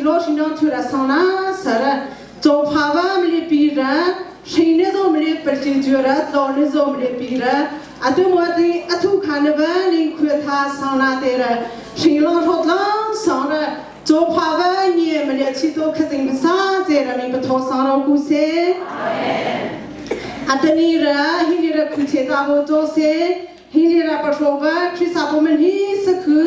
lo shi no thu ra sang na sa ra chawpha va mle pi ra hring ne zo mle parchi ju ra tlo ne zo mle pi ra atu mo ti athu kha ne va ling khwe tha sang na te ra hring lo rot lo sang ra chawpha va nye mle chi to khazing sa che ra mi patho sang ro ku se atani ra hi ni ra khu che ta bo to se hi ni ra pa va khrisa bo man hi sakhu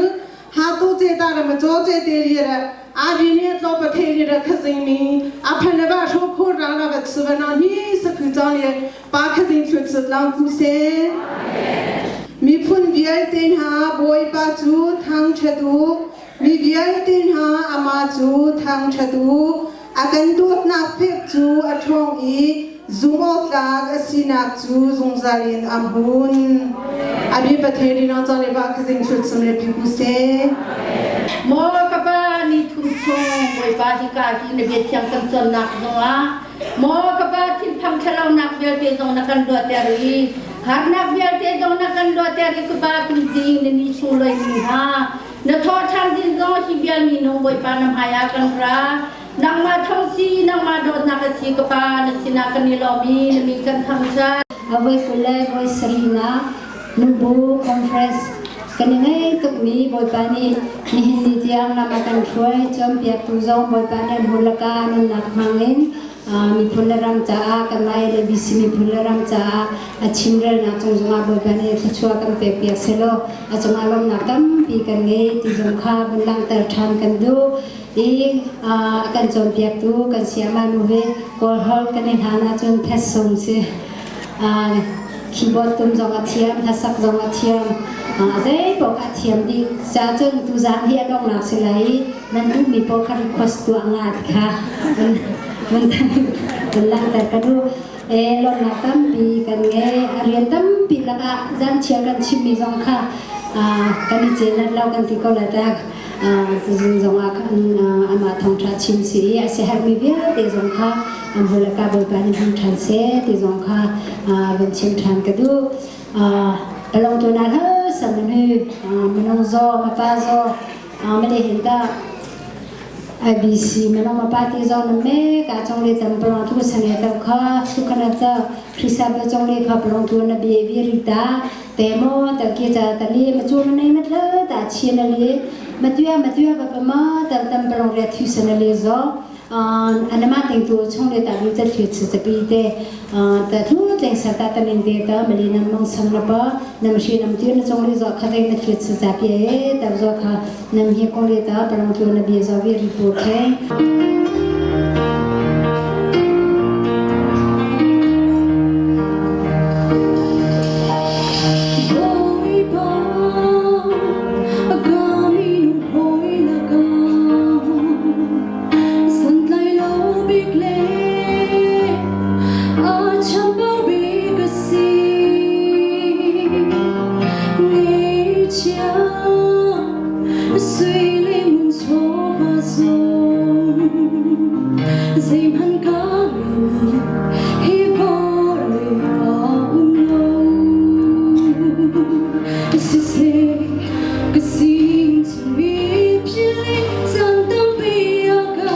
ha tu che ta ra ma cho che te ri ra a bi ni tlo pa the ri ra khazing mi a phan ba sho kho ra na ba su ba na hi sakhu cha le pa khazing thu chu lang ku se miphun vialte hna Bawipa cu thangṭhat u mi vialte hna amah cu thangṭhat u a kan dawtnak fek cu a ṭhawng i zumhawktlak a sinak cu zungzal in a hmun. Abi Pathian ri nong le ba khazing thlut sum le pi ku se. Maw ka pa ni thum chung Bawipa hika hi na bia thiang kan cawnnak zongah maw ka pa thinphang thlalaunak vialte zong na kan luater i harnak vialte zong na kan luater i ka pa tumzing na ni chung loi mi hna na thawh ṭhan zin zong hi vial mi nung Bawipa na hmai ah kan ra Nangmah thong si, nangmah dawtnak a si ka pa, na sinah kan i lawm i na min kan thangṭhat. Avoi kul le voi sarihnak nubu conference kan i ngei tukmi Bawipa nih nihin ni tiang lam a kan hruai cawnpiaktu zong Bawipa nih an hulaka nunnak hmangin miphun le ram caah kanmah LABC miphun le ram caah a chimrelnak cung zongah Bawipa nih thluachuah kan pekpiak selaw a cungah lawmnak tampi kan ngei ti zong kha vun langhter ṭhan kan duh. I a kan cawnpiaktu kan siama nu hi Kawlholh kan i hlan ahcun thetsung si. Keyboard tum zong a thiam, hlasak zong a thiam, zei paoh a thiam dih. Cacun tuzaan hi a donghnak si lai i nan duhmi paoh kha request tuah nga ti kha vun langhter ka duh. E lawmhnak tampi kan ngei. A rian tampi lakah zanchiar kan chimmi zong kha kan i celat lo kan ti ko lai tak. Tuzing zongah khan amah thawngṭha chim si i a siaherhmi vialte zong kha an hul le ka Bawipa nih hmang ṭhan seh ti zong kha van chim ṭhan ka duh. Palong tu na hlo sam nu manong zaw mapa zaw male hin ta IBC manong mapa ti zaw na me ka chong le tam palong tu sane ta kha su kana cha Khrisa ba chong le kha palong tu na be vi rita te mo ta ki cha ta li ma chu na nei mat lo ta chi na li ma tuya ma tuya ba pa ma ta tam palong re thu sa na li zo anama ting tu chung le ta lu ta thu chu ta pi te ta thu tleng sa ta ta min te ta mali nam mong sang na pa nam shi nam tu na chong le zo kha deng na thu chu cha pi e ta zo kha nam hi kong le ta palong tu na bi zo vi ri pu khe. Bawipa, a ka minung hawi lakah santlai lo bik le a chambau bik a si. Ngeihchia sui le ngun chawva zong zeihmanh ka ngei lo hi vawlei ah um lo. Siseh ka sin chung i philh caan tampi a ka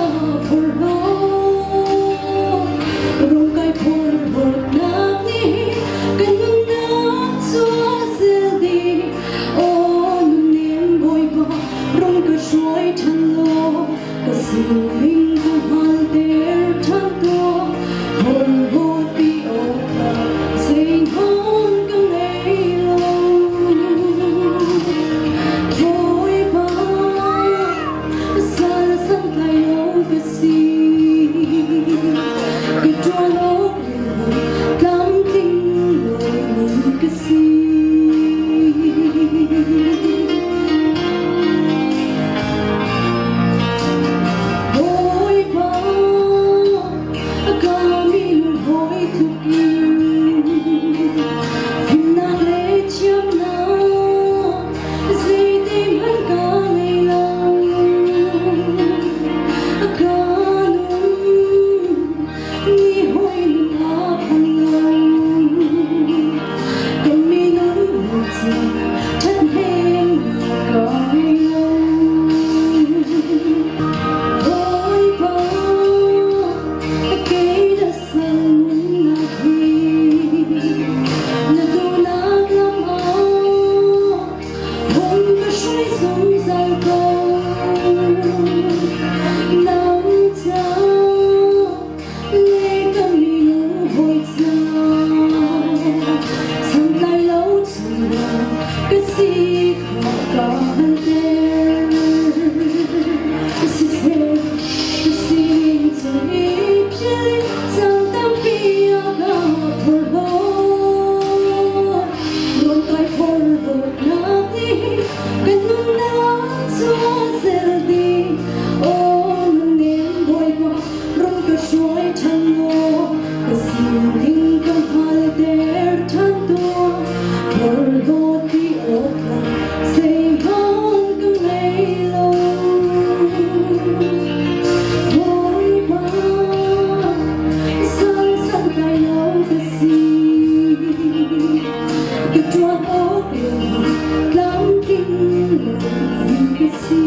phorhlawt. Rung kai phorhlawtnak nih kan nunnak cu a zel dih. Ka si kha ka halter. Siseh, ka sining cung i philh caan tampi a ka phorhlawt. Rawn kai phorhlawtnak nih ka nunnak cu a zel dih. Aw nunnem Bawipa, rung ka hruai ṭhan law ka sining ka hngalter ṭhan tuah. Phorhlawt ti awk zeihmanh ka ngei lo. Bawipa, sang santlai lo ka si. Ka ṭuan awk rian tlamtling lomi ka si.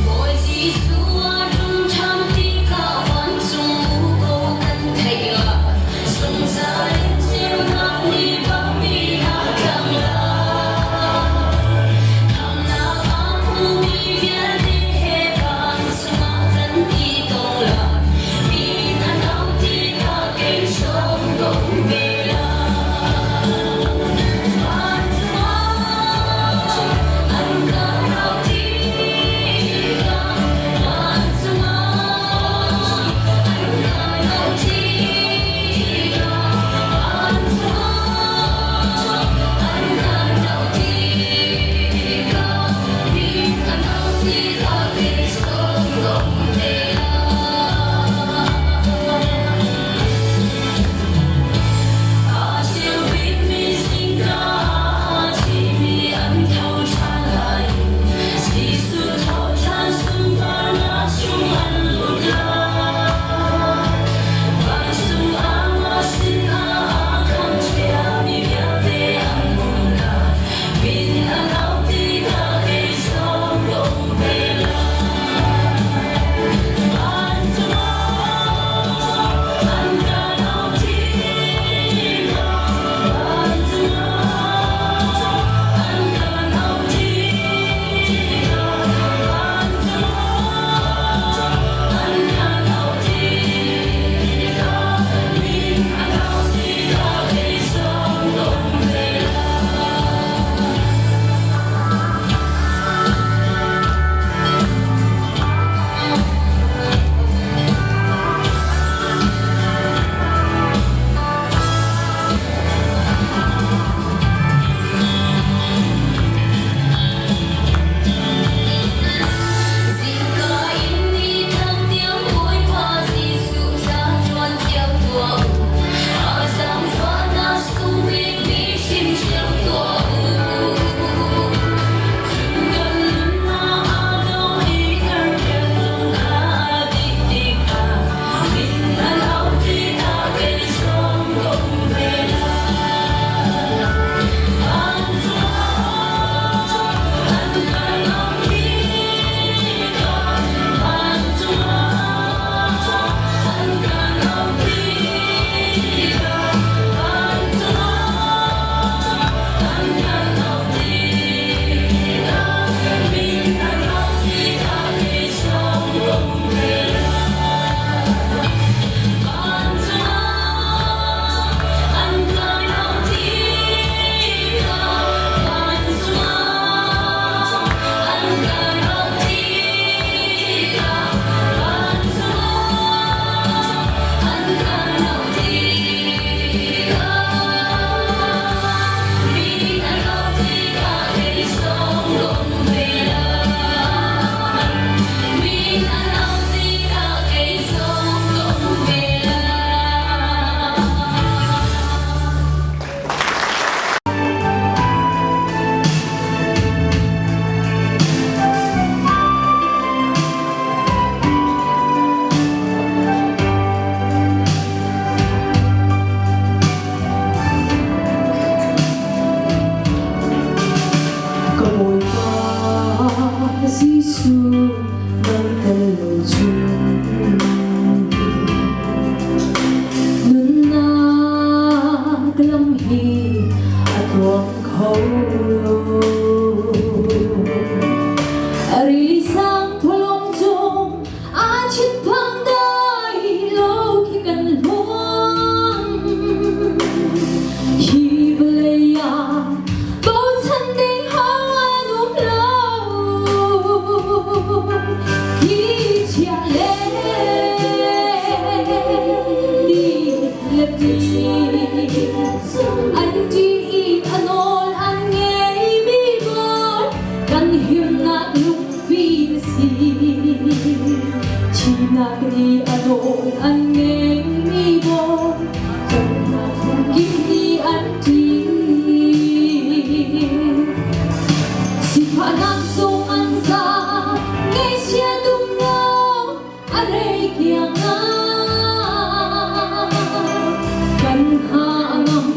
Bawi Jesuh. Nawl an ngeimi bawi cawmnak phungki nih an ṭih. Sifahnak zong an za, ngaihchia dumlo a rei kiang ah. Kan ha a ngam,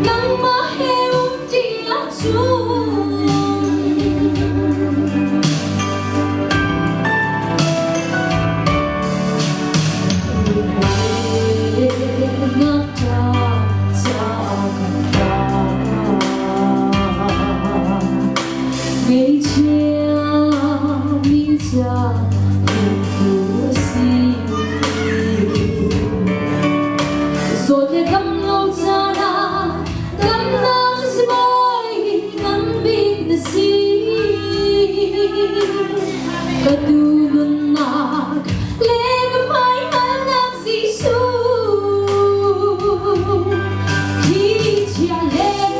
nangmah he umṭi ahcun. Zawt le dam lo caan ah damnak si mawi ngan bik na si. Ka tu nunnak le ka hmaihngalnak Jesuh khi chia le ti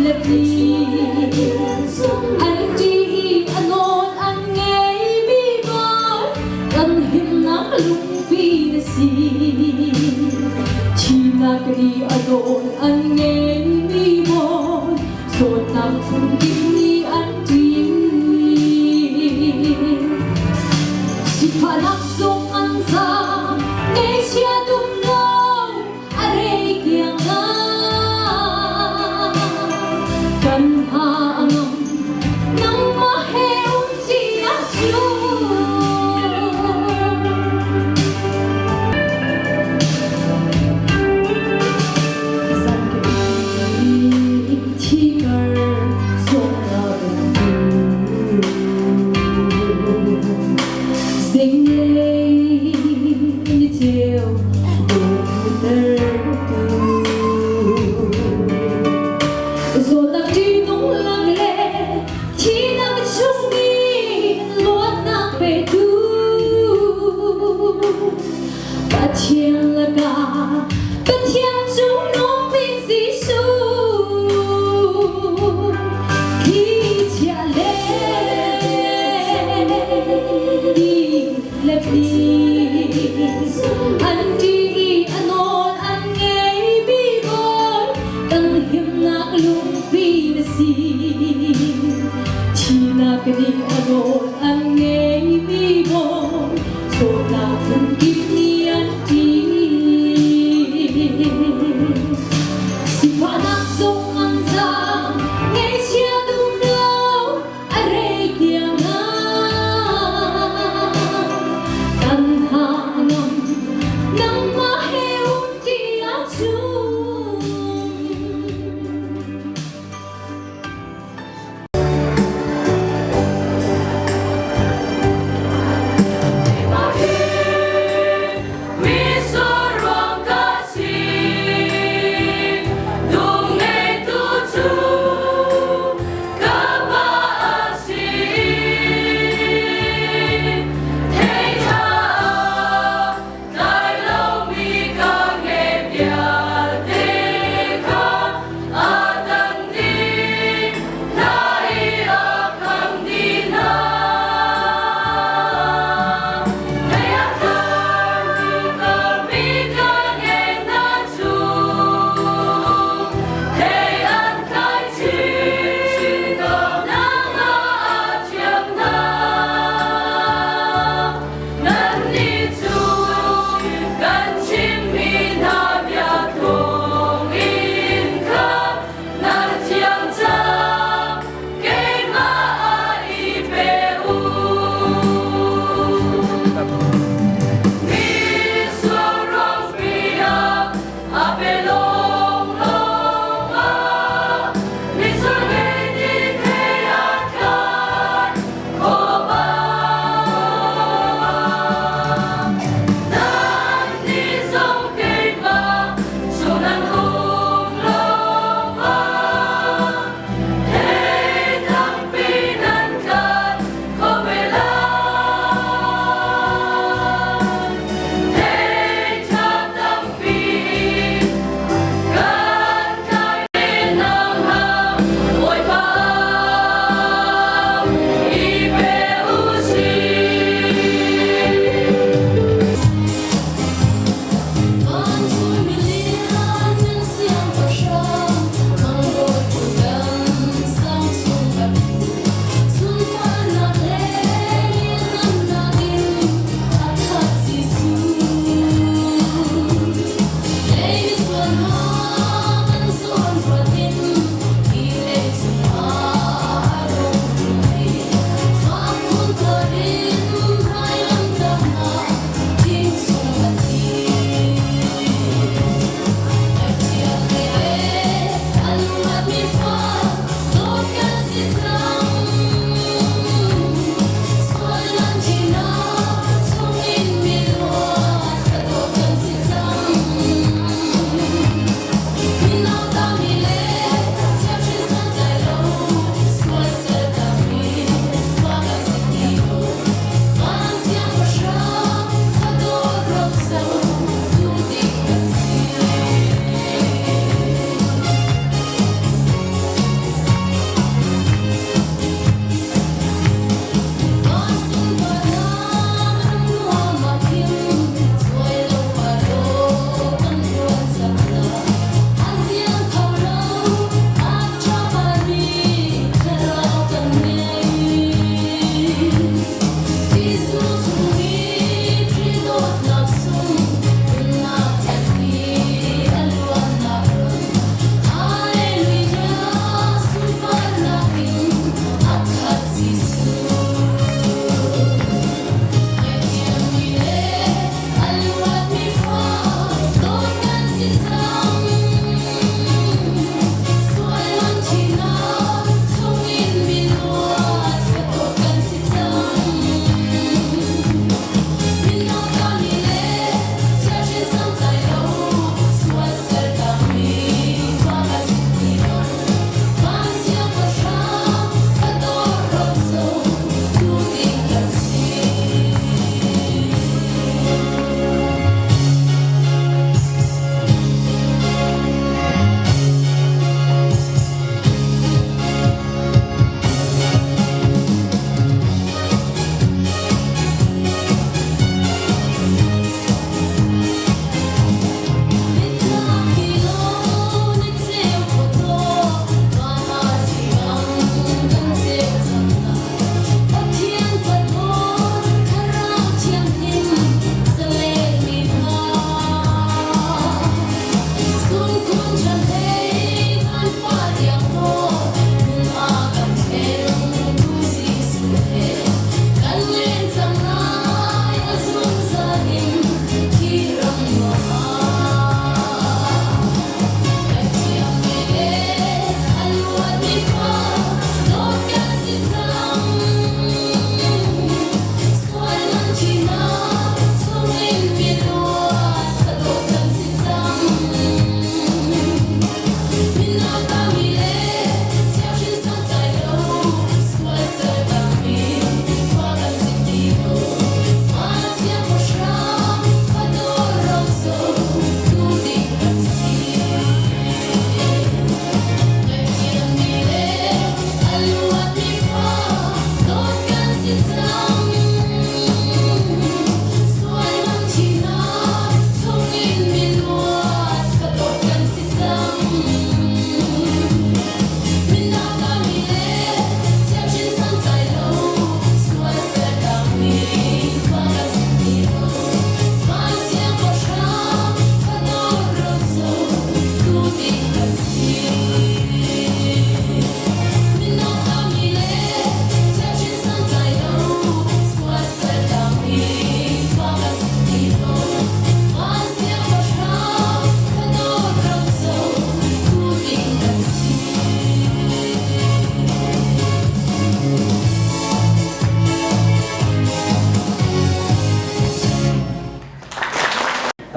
le ti an ṭi i a nawl an ngeimi bawi kan himnak lungpi na si. Thihnak ni a nawl an ngeimi bawi Zawtnak phunkim nih an ṭih. Sifahnak zong an zaam, ngaihchia dum lo a rei kiang ah. Kan ha a ngam, nangmah he umṭi ahcun. Zinglei ni ceu dawhtertu Zawtnak ṭihnung lang le thihnak chungin luatnak petu Pathian lakah Pathian cungnung bik Jesuh khi chia le ti le pli an ṭi i a nawl an ngei mi bawi kan himnak lungpi na si thihnak nih a nawl an ngei mi bawi Zawtnak phunkip nih an ṭih. Sifahnak zong an zaam, ngaihchia dum lo a rei tiang ah. Kan ha a ngam, nangmah he umṭi ahcun.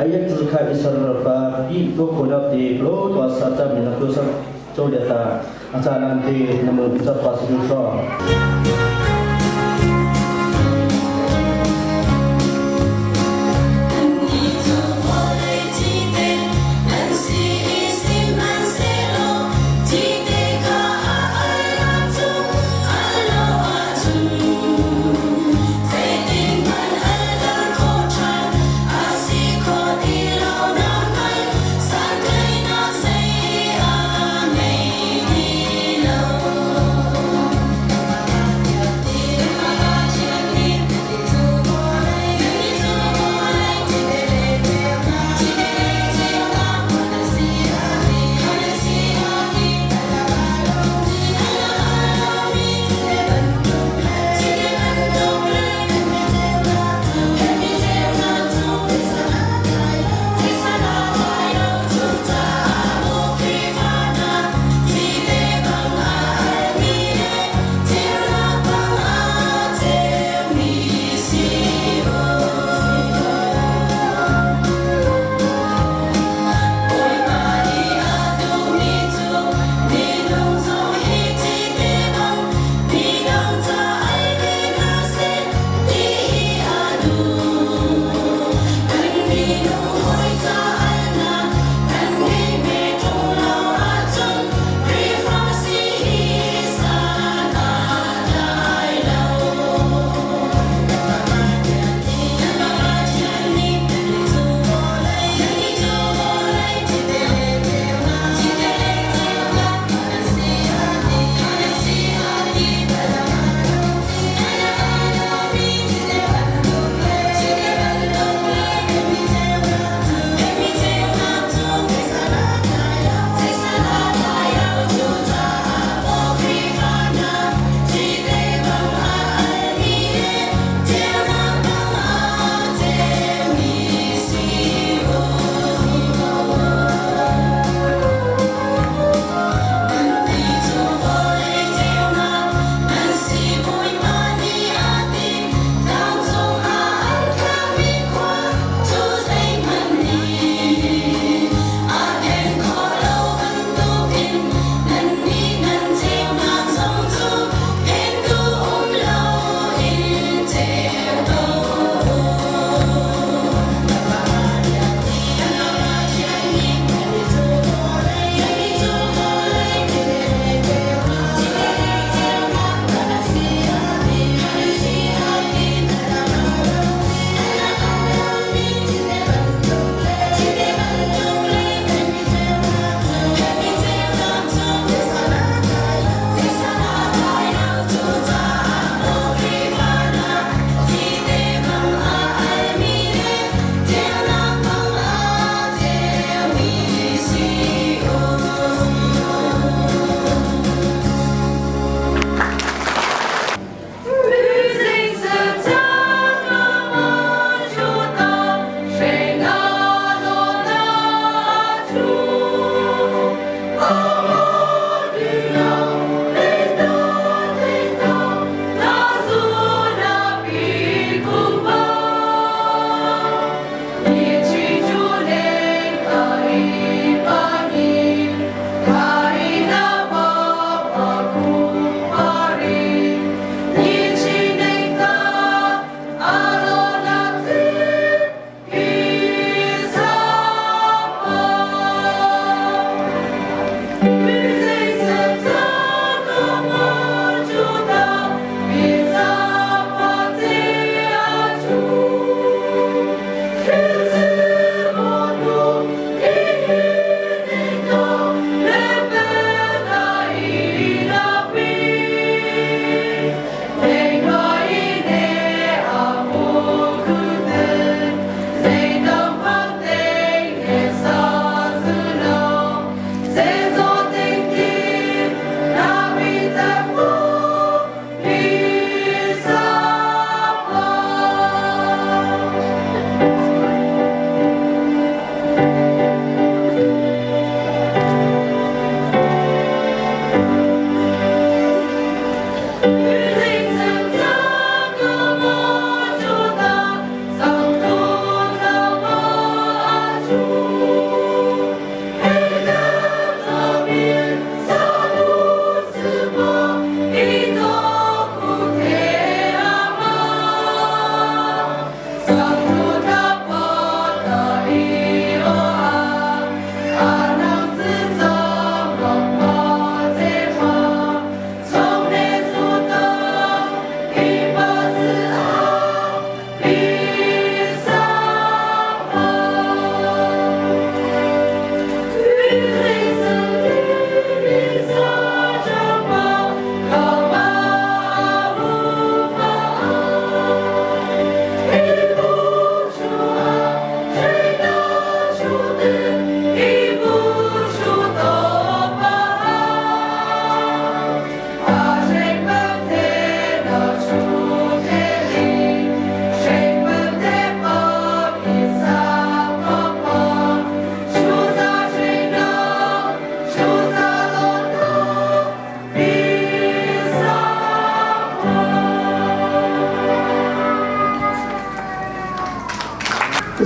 Ayat kha isar pa pi ko ko na te pro to sa ta mi na ko sa cho le ta acha nan te namo sa pa su so.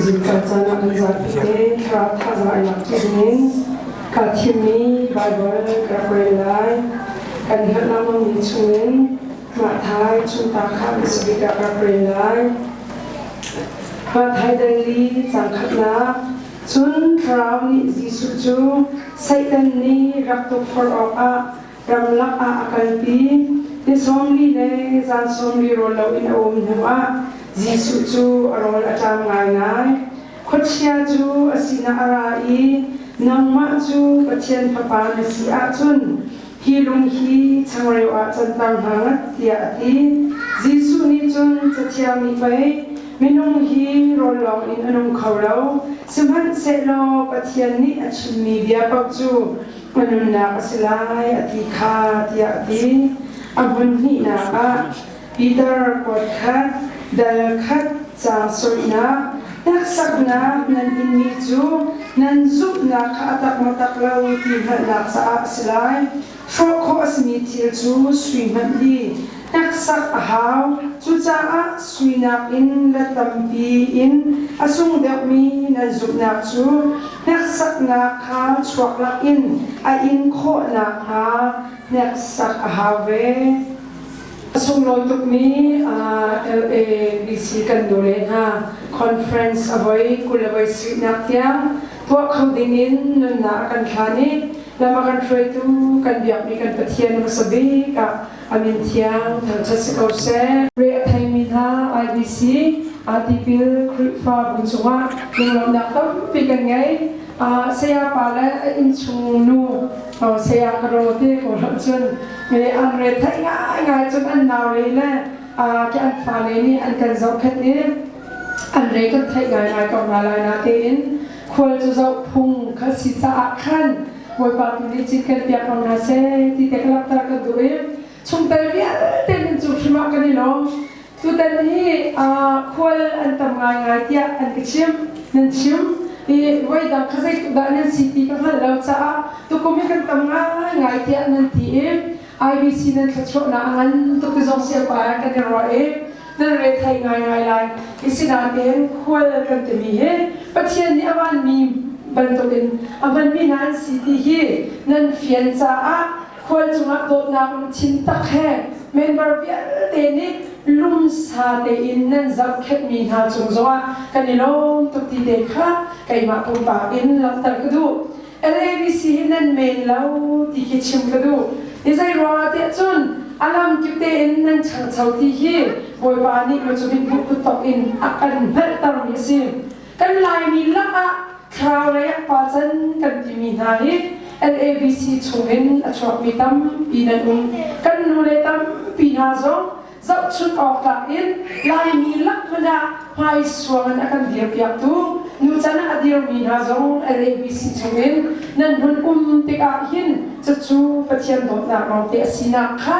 Tuzing caan ah kan zapi te thlarau thazaang i lak ṭi dingin kaa thimmi Baibal ka rak rel lai. Kan hngalh lengmangmi chungin Mahthai chungta kha hmasa bik ah ka rak rel lai. Mahthai dal li caang khatnak. Cun Thlarau nih Jesuh cu Satan nih rak tukforh awkah ramlak ah a kalpi. Ni 40 le zan 40 rawl loin a um hnuah Jesuh cu a rawl a ṭam ngaingai. Khuachia cu a sinah a ra i, Nangmah cu Pathian Fapa na si ahcun hi lung hi changreu ah canter hna ngat, tiah a ti. Jesuh nih cun Cathiang nih pei, Minung hi rawl lawngin a nung kho lo, sihmanhsehlaw Pathian nih a chimmi bia paoh cu a nunnak a si lai, a ti kha, tiah a ti. A hmun hnihnak ah Peter kuat khat, dal khat caang sarihnak, hneksaknak nan inmi cu nan zumhnak kha a tak maw tak lo ti hngalhnak caah a si lai. Hrawh khawh a simi thil cu sui hmanh hi hneksak a hau. Cucaah sui nakin let tampi in a sung deuhmi nan zumhnak cu hneksaknak kha chuak lakin a in khawh nakhnga hneksak a hau ve. A sunglawi tukmi LABC kan nule hna conference a voi 20 le voi sarihnak tiang tuah kho dingin nunnak a kan hlan i lam a kan hruaitu kan biakmi kan Pathian hmasa bik ah a min thiang thangṭhat si ko seh. Re a theimi hna IBC tipil Khrihfabu cungah lunglawmhnak tampi kan ngei. Saya pa le a innchung nu saya ka ro te ko hlah cun an re theih ngaingai cun an naule le ke an fale nih an kan zohkhenh i an re kan theih ngaingai ko hna lai natein khual cu zoh phung kha si caah khan Bawipa tu nih cin kan piak ko hna seh ti te ka langhter ka duh i chungtel vialte nan cung hrim ah kan i lawm. Tutan hi khual an tam ngaingai tiah an ka chim nan chim i voidang kha zeitluk dah nan si ti ka hngalh lo caah tukum hi kan tam ngaingai tiah nan ti i IBC nan thluachuahnak a ngan tuk ti zong siangpa ah kan i ruah i nan re thei ngaingai lai. I sinain khual kan timi hi Pathian nih a vanmi bantukin a hmanmi hna an si ti hi nan fian caah khual cungah dawtnak lungthin tak he member vialte nih lumsa tein nan zohkhenhmi hna cung zongah kan i lawm tuk ti te kha keimah pumpak in langhter ka duh. LABC hi nan men lo ti khi chim ka duh. Ni zei ruangah tiah cun a lam kip tein nan ṭhangcho ti hi Bawipa nih macubit bu kuttok in a kan hngalhtermi a si. Kan Laimi lakah thlarau lei ah pa can kan timi hna hi LABC chungin a chuakmi tampi nan um. Kan nule tampi hna zong zohchunh awk tlak in Laimi lak hmanh ah hmaisuang in a kan dirpiaktu nucan ah a dirmi hna zong LABC chungin nan hun um tikah hin cucu Pathian dawtnak lawngte a sinak kha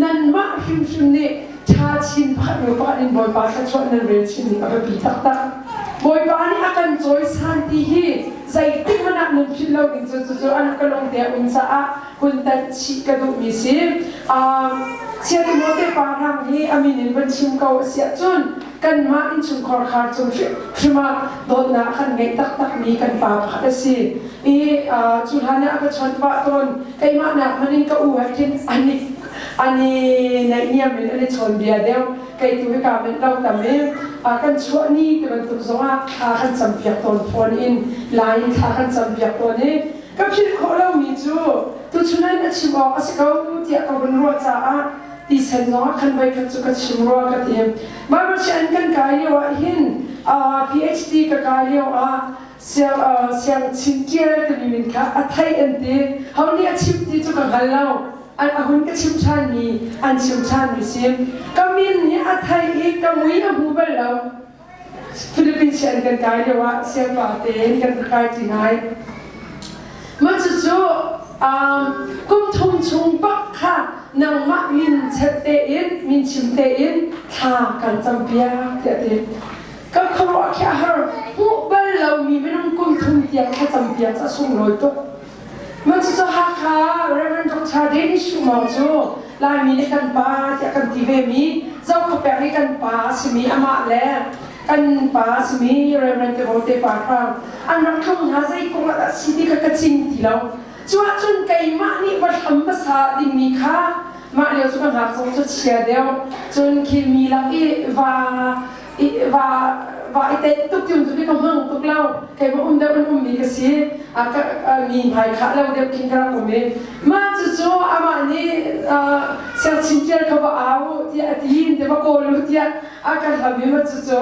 nanmah hrimhrim nih ṭha chin pakhat hnu pakhat in Bawipa thluachuah nan rel chin ding a biapi taktak. Bawipa nih a kan cawisan ti hi zeitik hmanh ah nan philh lo ding cu cucu an ka lungte a um caah hun tanh chih ka duhmi si. Chia Timote pa hrang hi a min in van chim ko a si ahcun kanmah innchungkhar khar cung hrim ah dawtnak kan ngeih taktakmi kan pa pakhat a si. I cu hlan ah a ka chawnh pah tawn keimah nak hmanh in ka u he khin an i an i naihniam in an i chawn bia deuh kei tu hi kaa menh lo tam i kan chuah ni ti bantuk zongah thla kan campiak tawn phone in lai in thla kan campiak tawn i ka philh khawh lomi cu tuchun an a chim awk a si ko tiah ka vun ruah caah tisen zongah khan voikhat cu ka chim rua ka ti. Bible an kan kai lio ah hin PhD ka kai lio ah siang chin ṭial timi min kha a theih an ti. Ho nih a chim ti cu ka hngal lo. An a hun ka chim ṭhanmi an chim ṭhanmi si. Ka min nih a theih i ka mui a hmu bal lo. Philippines an kan kai lio ah siangpa tein kan kai ṭi ngai. Mah cucu kum thum chung bak kha nangmah min chet tein min chim tein thla kan campiak tiah ti. Ka khuaruah khi a har hmuh bal lomi minung kum thum tiang thla campiak cu a sunglawi tuk. Mah cucu Hakha Reverend Dr. Danish Shumau cu Laimi nih kan pa tiah kan ti vemi Zokhawpek i kan pa a simi amah le Kan pa simi Reverend Timote pa hrang an rak tlung hna zei kong ah dah si ti kha ka cing ti lo. Cu ahcun keimah nih va hlam hmasa dingmi kha mah lio cu ka ngak zong cu chia deuh. Cun khi mi lak i va i va va i tenh tuk tiun tu ka hmang tuk lo. Keimah um deuh in ummi ka si. A ka mi hmai khah lo deuh khin ka rak um i mah cucu amah nih siangchin tial kha va au tiah a ti te va kawl u tiah a kan hlam i mah cucu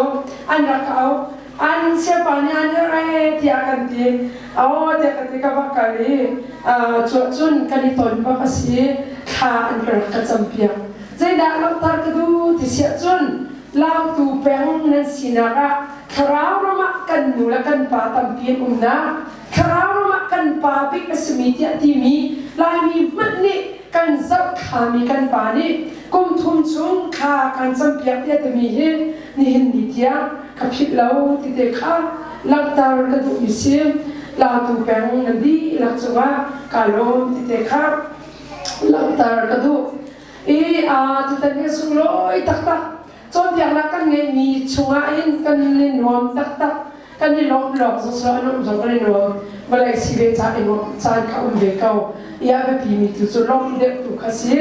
an rak ka auh. An siapa nih an herh ee tiah kan ti. Aw tiah ka ti ka va kal i cuah cun kan i ton bak a si thla an ka rak ka campiak. Zeidah langhter ka duh ti siah cun Lautu peng nan sinak ah thlarau ram ah kan nu le kan pa tampi an umnak thlarau ram ah kan pa bik a simi tiah timi Laimi hmanh nih kan zohthlami kan pa nih kum thum chung thla kan campiak tiah timi hi nihin ni tiang ka philh lo ti te kha langhter ka duhmi si. Lautu peng nan dihlak cungah kaa lawm ti te kha langhter ka duh. I tutan hi sunglawi taktak cawnpiaknak kan ngeihmi chungah hin kan i nuam taktak kan i lawmh lawng zong a nuam zong kan i nuam vawlei si ve ca i nuamh caan kha um ve ko i a biapimi tu cu lawmh deuh tu kha si.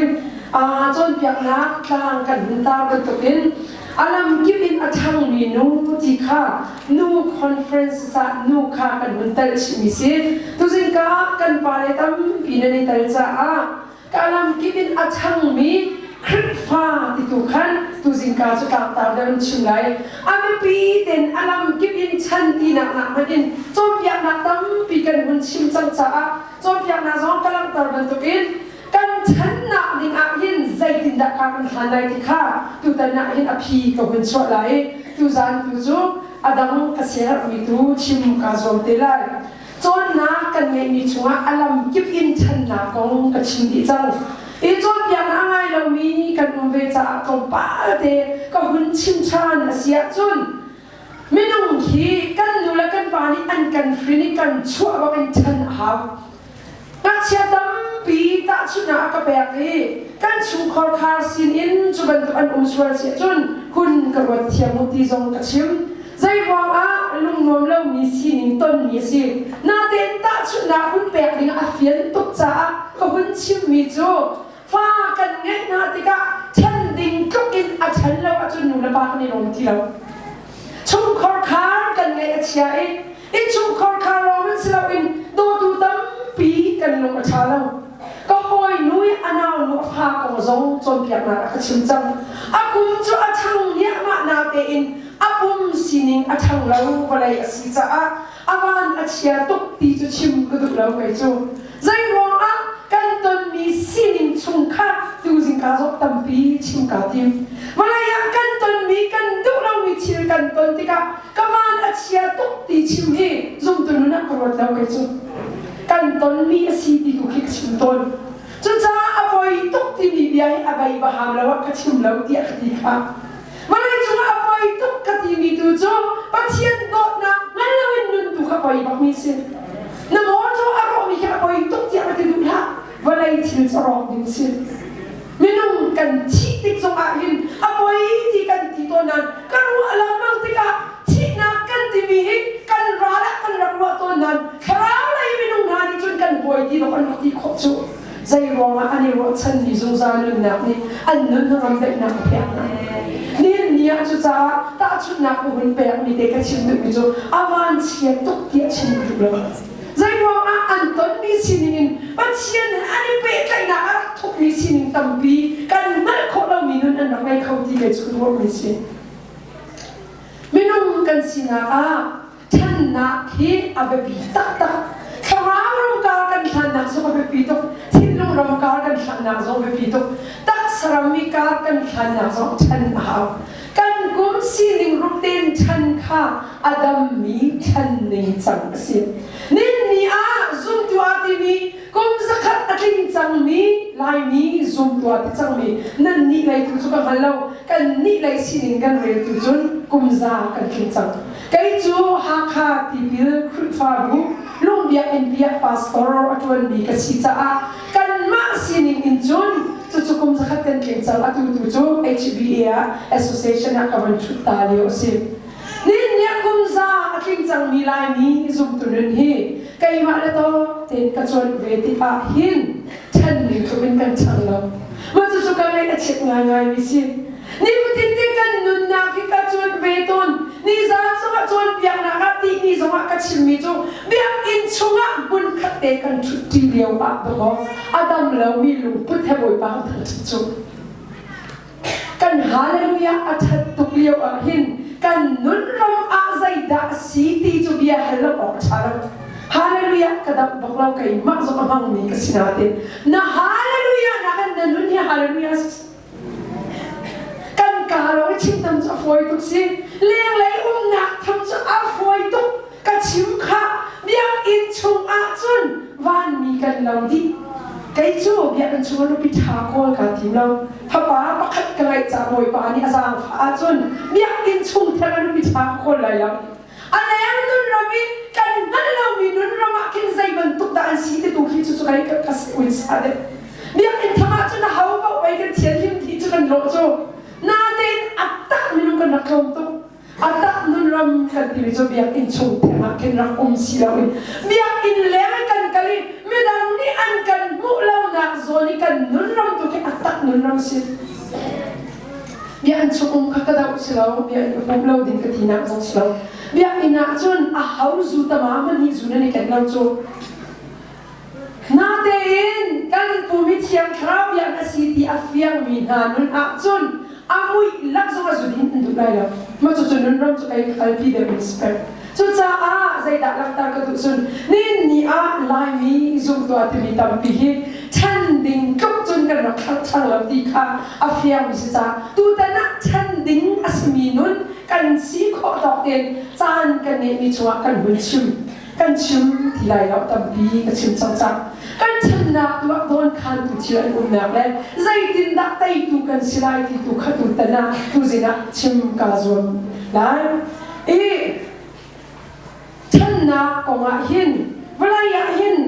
Cawnpiaknak tlang kan hun tar bantukin a lamkip in a ṭhangmi nu ti kha nu conference ah nu kha kan hun telh chihmi si. Tuzing ka kan pale tampi nan i tel caah ka lamkip in a ṭhangmi Khrihfa ti tu khan tuzingka cu tlangtar deuh in chim lai. A biapi tein a lamkip in chan tinak nak hmanh in cawnpiaknak tampi kan hun chim cang caah cawnpiaknak zong ka langhter bantukin kan channak ding ah hin zeitindah ka kan hlan lai ti kha tutan ah hin a phi ka hun chuah lai i tuzan tu cu a dang ka siaherhmi tu chim kaa zuam te lai. Cawnnak kan ngeihmi chungah a lamkip in ṭhannak kong ka chim dih cang. I cawnpiaknak a ngai lomi kan um ve caah tlawmpal te ka hun chim ṭhan a si ahcun minung hi kan nu le kan pa nih an kan hrin i kan chuah bak in ṭhan a hau. Ngakchia tampi tahchunhnak a ka pek i kan chungkhar khar sinin cu bantuk an um sual si ahcun hun ka ruat thiam u ti zong ka chim. Zeiruang ah lungnuam lomi sining tonmi a si. Natein tahchunhnak hun pek ding a fian tuk caah ka hun chimmi cu fa kan ngeih hna tikah ṭhen ding tluk in a ṭhen lo ahcun nu le pa kan i lawm ti lo. Chungkhar khar kan ngeih a chia i innchungkhar khar lawng in si loin dawtu tampi kan lung a ṭha lo. Ka hawinu i a naunu a fa kong zong cawnpiaknak a ka chim cang. A kum cu a ṭhang niahmah natein a pum sining a ṭhang lo vawlei a si caah a van a chia tuk ti cu chim ka duh lo kei cu. Zeiruang ah kan tonmi sining chung kha tuzing ka zawt tampi chim kaa tim. Vawlei ah kan tonmi kan duh lomi thil kan ton tikah ka van a chia tuk ti chim hi zumtu nun ah ka ruat lo kei cu. Kan tonmi a si ti tu khi ka chim tawn. Cucaah a poi tuk timi bia hi a bei va ham lo ah ka chim lo tiah ka ti kha. Vawlei cungah a poi tuk ka timi tu cu Pathian dawtnak hngal loin nun tu kha poi bakmi si. Na mawṭaw a rawhmi khi a poi tuk tiah ka ti duh hlah. Vawlei thil cu rawk ding si. Minung kan thih tik zongah hin a poi ti kan ti tawn nain kan ruah lengmang tikah thihnak kan timi hi kan ral ah kan rak ruah tawn nain thlarau lei minung hna nih cun kan buai ti dawh an rak ti khawh cu. Zeiruangah an i ruahchanmi zungzal nunnak nih an nun hnangam daihnak a pek hna. Nihin ni ah cucaah tahchunhnak ka hun pekmi te ka chim duhmi cu a vanchia tuk tiah chim ka duh lo. Zeiruangah an tonmi sining in Pathian he an i pehtlaihnak a rak thukmi sining tampi kan hngalh khawh lomi nun an rak ngei kho ti kei cu ka ruahmi si. Minung kan sinak ah Ṭhannak hi a biapi taktak. Thlarau ramkar kan hlannak zong a biapi tuk. Thinlung ramkar kan hlannak zong a biapi tuk. Taksa ram i kar kan hlannak zong ṭhan a hau. Kan kum sining rup tein ṭhan kha a dammi ṭhan ning cang a si. Ninni ah zumtu aa timi kum zakhat a tling cangmi Laimi zumtu aa ti cangmi nan nih lei tu cu ka hngal lo. Kan nih lei sining kan rel tu cun kum za kan tling cang. Kei cu Hakha tipil Khrihfabu lungbiakinn biak pastor a ṭuanmi ka si caah kanmah sining in cun cucu kum zakhat kan tling cang atu tu cu HBA ah association ah ka von ṭhut ta lio a si. tling cangmi Laimi zumtu nun hi keimah le tawk tein ka cuanh ve tikah hin ṭhan ning tluk in kan ṭhang lo. Mah cucu ka ngaih a chiat ngaingaimi si. Nifatin te kan nunnak hi ka cuan ve tawn. Nizaan zongah cawnpiaknak ah tihni zongah ka chimmi cu biakinn chungah hmunkhat te kan ṭhutṭi lio ah dawkaw a dam lomi lungput he Bawipa kan thangṭhat cu. Kan hallelujah a ṭhat tuk lio ah hin kan nun ram ah zeidah a si ti cu bia hal lo awk a ṭha lo. Hallelujah ka damh bak lo keimah zong a hmangmi ka si nain na hallelujah nakin na nun hi hallelujah Kan kaa lawng i chim tam cu a fawi tuk si. Lenglei umnak tham cu a fawi tuk. Ka chim khah. Biakinn chung ahcun vanmi kan lo dih. Kei cu biakinn chung ah nupi ṭha kawl kaa tim lo. Fapa pakhat ka ngeih caah Bawipa nih a zaangfah ahcun biakinn chung theng ah nupi ṭha ka kawl lai lo. A leng nun ram i kan hngalh lomi nun ram ah khin zei bantuk dah an si ti tu khi cu cu kai ka ka sa deuh. Biakinn tham ah cun aho paoh pei kan thianhlim ti cu kan lawh cu. Natein a tak minung kan rak tlawm tuk. A tak nun ram kan timi cu biakinn chung theng ah khin rak um si loin biakinn leng i kan kal i midang nih an kan hmuh lonak zawn i kan nun ram tu khi a tak nun ram si. Biakinn chung um kha ka doh si lo, biakinn um lo ding ka tinak zong si lo. Biakinn ah cun a ho zu tama hmanh hi zu nan i ken lo cu. Natein kan pum i Thiang Thlarau biak a si ti a fiangmi hna nun ah cun a muih lak zong a zu din an duh lai lo. Mah cucu nun ram cu kei ka kalpi deuh in si peng. Cucaah zeidah langhter ka duh cun nihin ni ah Laimi zumtu a timi tampi hi ṭhen ding tluk cun kan rak ṭhang lo ti kha a fiangmi si caah tutan ah ṭhen ding a simi nun kan si khawh tawk tein caan kan ngeihmi chungah kan hun chim kan chim ti lai lo tampi ka chim cang cang kan ṭhennak tu ah dawnkhantu thil an umnak le zeitindah teitu kan si lai ti tu kha tutan ah tuzing ah chim kaa zuam lai. I ṭhannak kongah hin vawlei ah hin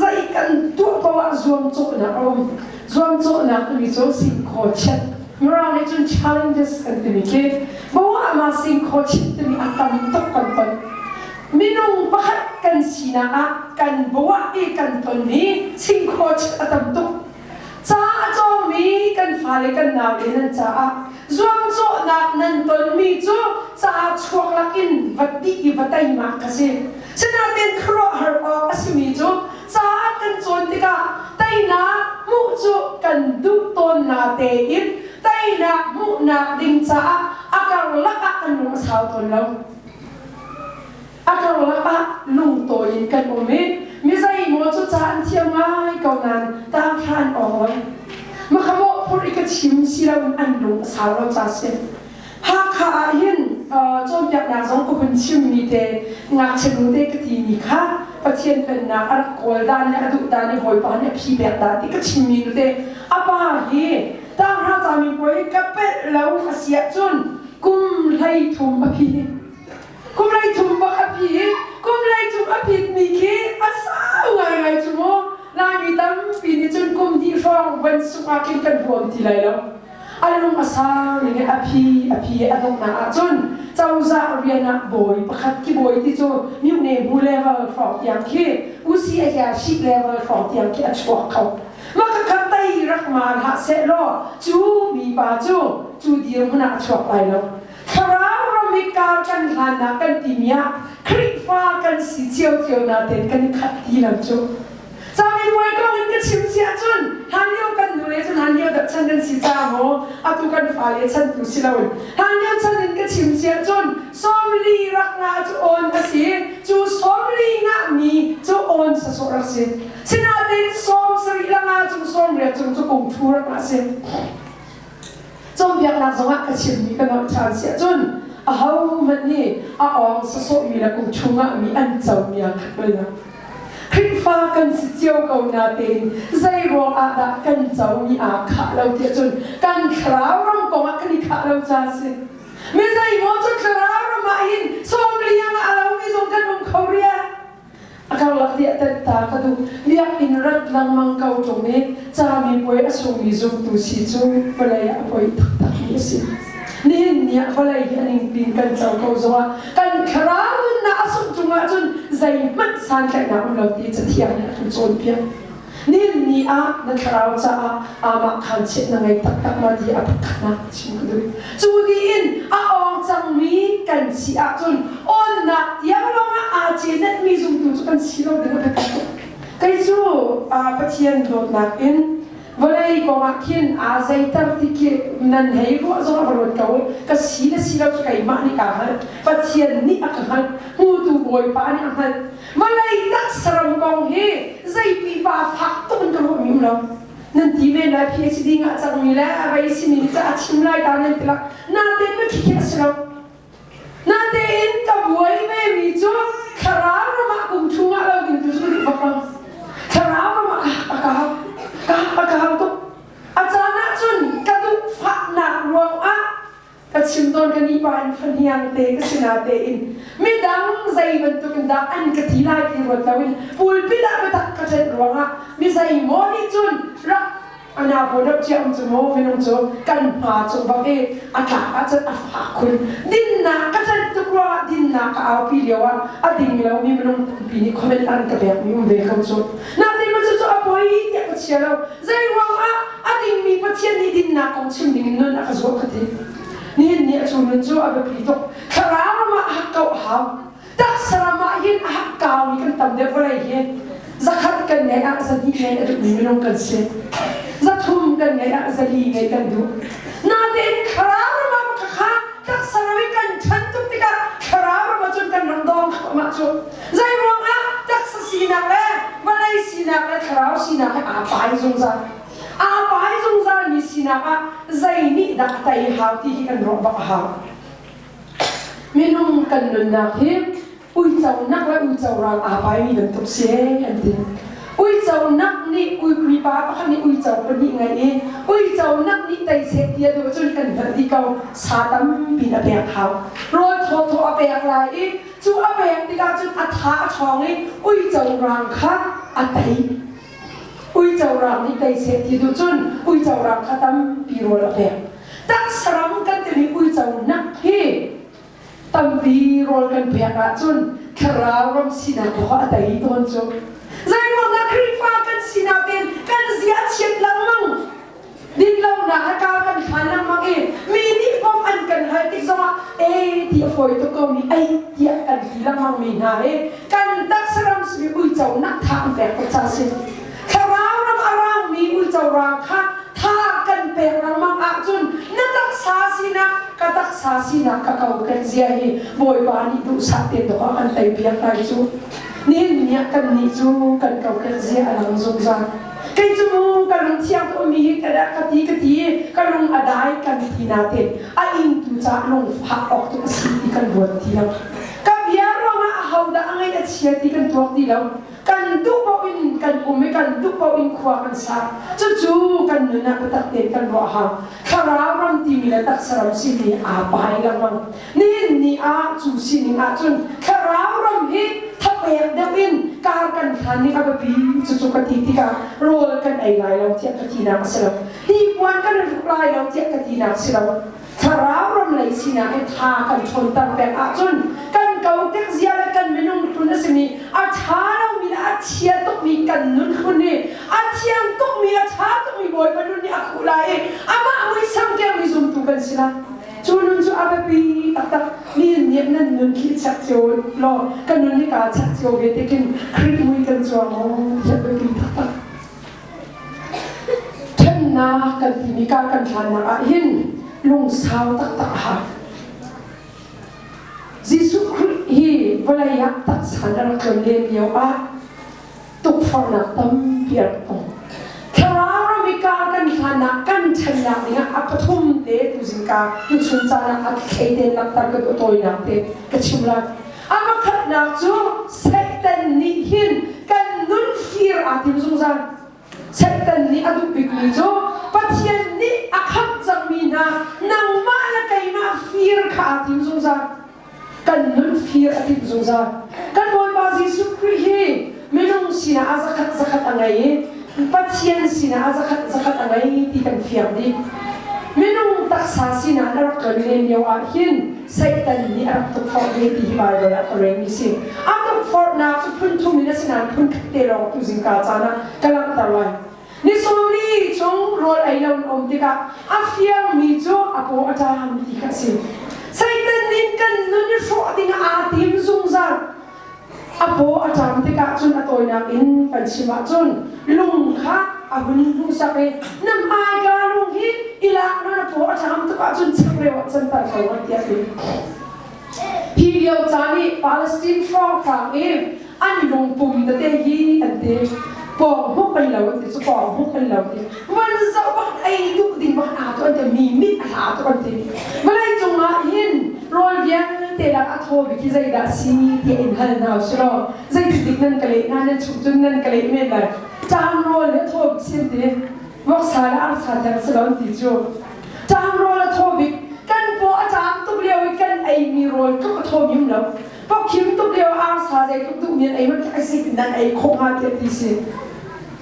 zei kan tuah ko ah zuamcawhnak a um. Zuamcawhnak timi cu singkhaw chiat. Mirang nih cun challenges kan timi khi bawa ma singkhaw chiat timi a tam tuk kan ton. Minung pakhat kan sinak ah kan bawa i kan tonmi singkhaw chiat a tam tuk. Ca a cawngmi kan fale kan naule nan caah zuamcawhnak nan tonmi cu ca chuak lakin va ti i va teimak ka si. Sinain khuaruahhar awk a simi cu ca kan cawn tikah teinak hmuh cu kan duh tawn na tein teinak hmuhnak ding caah a karlak ah kan lung a sau tawn lo. A karlak ah lungtawi in kan um i mi zeimaw cu ca an thiam ngai ko nain tanghra an awng lo. Makhamawh phurh i ka chim si loin an lung a sau lo ca si. Hakha ah hin cawnpiaknak zong ka hun chimmi te ngakchia nu te ka timi kha Pathian pennak a rak kawl dan le a duh dan i Bawipa nih a phi pek dan ti ka chimmi nu te a pa hi tanghra camipuai ka pelh lo a si ahcun kum 13 a phi. Kum 13 bak a phi i kum 13 a phitmi khi a sau ngaingai cu mu. Laimi tampi nih cun kum hnih hrawng van sungh ah khin kan huam ti lai lo. A lung a sau ning i a phi a phi a donghnak ahcun cozah rian ah bawi pakhat khi bawi ti cu myuhne bu level hrawng tiang khi usi a hia ship level hrawng tiang khi a chuak kho. Mah khakha tei rak ma hlah seh law cu mipa cu cu dirhmun ah a chuak lai lo. Thlarau ram i kar kan hlannak kan timi ah Khrihfa kan si ciocio natein kan i khat ti lo cu. Camipuai kong in ka chim si ahcun hlanlio kan nule cun hlanlio dah chan kan si ca maw atu kan fale chan tu si loin hlanlio chan in ka chim si ahcun 40 rak ngah cu awn a si cu 40 ngahmi cu awn sasawh rak si sinain 70 la nga cung 80 cung cu kung thu rak ngah si. Cawnpiaknak zongah ka chimmi ka nolh ṭhan si ahcun ahohmanh nih a awng sawsawhmi le kum chungah mi an comi ah khat bal lo. Khrihfa kan si cio ko natein zei ruangah dah kan comi aa khah lo tiah cun kan thlarau ram kongah kan i khah lo ca a si. Mi zeimaw cu thlarau ram ah hin 40 ah a lomi zong kan um kho riah. A karlak tiah tetta ka duh. Biakinn rat lengmang ko ṭung i camipuai a sungmi zumtu si cu vawlei ah a poi taktakmi a si. Nihin ni ah vawlei hi a ningpin kan co ko zongah kan thlarau nunnak a sungh cungah cun zeihmanh santlaihnak um lo ti Cathiang nih a kan cawnpiak. Nihin ni ah na thlarau caah amah khaan chiah na ngei taktak ma ti a pakhatnak chim ka duh. Cu tiin a awng cangmi kan si ahcun awnnak tiang lawngah aa cenetmi zumtu cu kan si lo ding a biapi tuk. Kei cu Pathian dawtnak in vawlei kongah khin aa zeiter ti khi nan hei ruah zong a va ruat ko ka si le si lo cu keimah nih kaa hngalh Pathian nih a ka hngalh hmutu Bawipa nih a hngalh vawlei taksaram kong hi zei pipa fak tuk in ka ruahmi um lo nan ti men lai PhD ngah cangmi le vei simi nih ca a chim lai ta nan ti la natein ma khi khi a si lo Natein ka buai vemi cu thlarau ram ah kum chung ah lo ding tu cu ka duh bak lo. Thlarau ram ah a kau, ka a kau tuk. A caan ah cun ka duh fahnak ruang ah ka chim tawn ka ni pa in fahniang te ka si natein midang zei bantuk in dah an ka ti lai ti ruat loin pulpit ah biatak ka ṭanh ruangah mi zei maw nih cun rak Ana bu deuh cia um cu mu minung cu kan hma cung bak i a tlak ahcun a fak khun. Dinnak ka ṭanh tuk ruangah dinnak ka aupi lio ah a ding lomi minung tampi nih comment an ka pekmi um ve ko cu. Natin ma cucu a poi tiah ka chia lo. Zei ruangah a dingmi Pathian nih dinnak kong chim ding in nun a ka zuah ka ti. Nihin ni a cu nun cu a biapi tuk. Thlarau ram ah hakkauh a hau. Taksa ram ah hin a hakkaumi kan tam deuh vawlei hi zakhat kan ngeih ah zahnih ngeih a duhmi minung kan si. Zathum kan ngeih ah zali ngeih kan duh. Natein thlarau ram ah khakha taksa ram i kan ṭhan tuk tikah thlarau ram ah cun kan rak dawng thluahmah cu. Zei ruangah taksa sinak le vawlei sinak le thlarau sinak hi aa pai zungzal. Aa pai zungzalmi sinak ah zei nih dah a tei hau ti hi kan ruah bak a hau. Minung kan nunnak hi uico nak le uico ral aa paimi bantuk si an ti. Uico nak nih mipa pakhat nih uico pahnih ngei i uico nak nih tei seh ti a duh cun kan hngalh dih ko sa tampi a pek hau. Rawl thawthaw a pek lai i cu a pek tikah cun a tha a ṭhawng i uico rang kha a tei. Uico rang nih tei seh ti duh cun uico rang kha tampi rawl a pek. Taksaram kan timi uico nak hi tampi rawl kan pek ahcun thlarau ram sinak kha a tei tawn cu. Zeiruangah Khrihfa kan sinak in kan zia chiat lengmang dinlonak he kar kan hlan lengmang i mi nih bawmh an kan hal tik zongah e ti a fawi tuk ko mi ei tiah kan ti lengmang mi hna hi kan taksaram simi uico nak tha an pek tuk ca si. Thlarau ram a rangmi uico rang kha tha kan pek lengmang ahcun na taksa sinak ka taksa sinak ka kokek zia hi Bawipa nih duhsah te dawh ah kan tei piak lai cu. Nihin ni ah kan nih cu kan kokek zia a lang zungzal. Kei cu mu ka lung thiang ka ummi hi ka dah ka ti ka ti ka lung a dai kan ti nain a ingtu caah lungfah awk tuk a si ti kan ruat ti lo. Ka bia ruangah ahodah a ngaih a chia ti kan tuak ti lo. Kan duh paoh in kan um i kan duh paoh in khua kan sa. Cucu kan nun ah biatak tein kan ruah hau. Thlarau ram timi le taksa ram simi aa pai lengmang. Nihin ni ah cu sining ahcun thlarau ram hi thapek deuh in kar kan hlan ning a biapi cucu ka ti tikah rawl kan ei lai lo tiah ka tinak a si lo. Hnipuan kan i hruk lai lo tiah ka tinak a si lo. Thlarau ram lei sinak i tha kan ṭhawnter peng ahcun kan kokek zia le kan minung hlun a simi a ṭha lomi le a chia tukmi kan nun hlun hi a thiang tukmi a ṭha tukmi Bawipa nun nih a khuh lai i amah muisam kengmi zumtu kan si lai. Cu nun cu a biapi taktak. Ni nih nan nun khi check cio law ka nun hi kaa check cio ve tikin Khrih mui kan cuang maw ti a biapi taktak. Ṭhennak kan timi ka kan hlannak ah hin lungsau taktak a hau. Jesuh Khrih hi vawlei ah taksa a rak tlon len lio ah tukforhnak tampi a rak tong. Thlarau ram i kar kan hlannak kan ṭhennak dingah a pathum te tuzing ka tuchun caan ah a thlei tein langhter ka duh tawinak te ka chim lai. A pakhatnak cu Satan nih hin kan nun fir aa tim zungzal. Satan nih a duh bikmi cu Pathian nih a khamh cangmi hna nangmah le keimah fir kha aa tim zungzal. Kan nun fir a timh zungzal. Kan Bawipa Jesuh Khrih hi minung sinah a zakhat zakhat a ngei i Pathian sinah a zakhat zakhat a ngei ti kan fiang dih. Minung taksa sinak a rak tlon len lio ah hin Satan nih a rak tukforh ve ti hi Baibal ah ka relmi si. A tukforhnak cu phun thum in a si nain phun khat te lawng tu zingka caan ah ka langhter lai. Ni 40 chung rawl ei lo in um tikah a fiangmi cu a paw a ṭam ti kha a si. Satan nih kan nun i hrawh ding ah aa tim zungzal. A paw a ṭam tikah cun a tawinak in kan chim ahcun lung kha a hun hmuhsak i na hmaika lung hi i lak na na paw a ṭam tuk ahcun changreu ah canter ko ngat tiah a ti. Hi lio caan i Palestine hrawnghrang i an lungpum tete hi an ti. Pawng hmuk an lo an ti cu pawng hmuk an lo ti. Van zoh bak ei duh ding bak aa tu an ti mi mit a hla tuk an ti. Vawlei cung ah hin rawl vialte lak a thaw bik hi zeidah si tiah in hal hna usih law zeitik nan ka leh hna nan chung cun nan ka leh men lai. Ṭam rawl hi a thaw bik si an ti. Voksa le arsa theng si lo an ti cu. Ṭam rawl a thaw bik. Kan paw a ṭam tuk lio i kan eimi rawl tluk a thaw mi um lo. Pawkhim tuk lio arsa zeitluk duhmi an ei man ai zeitin nan ei khawh hnga tiah ti si.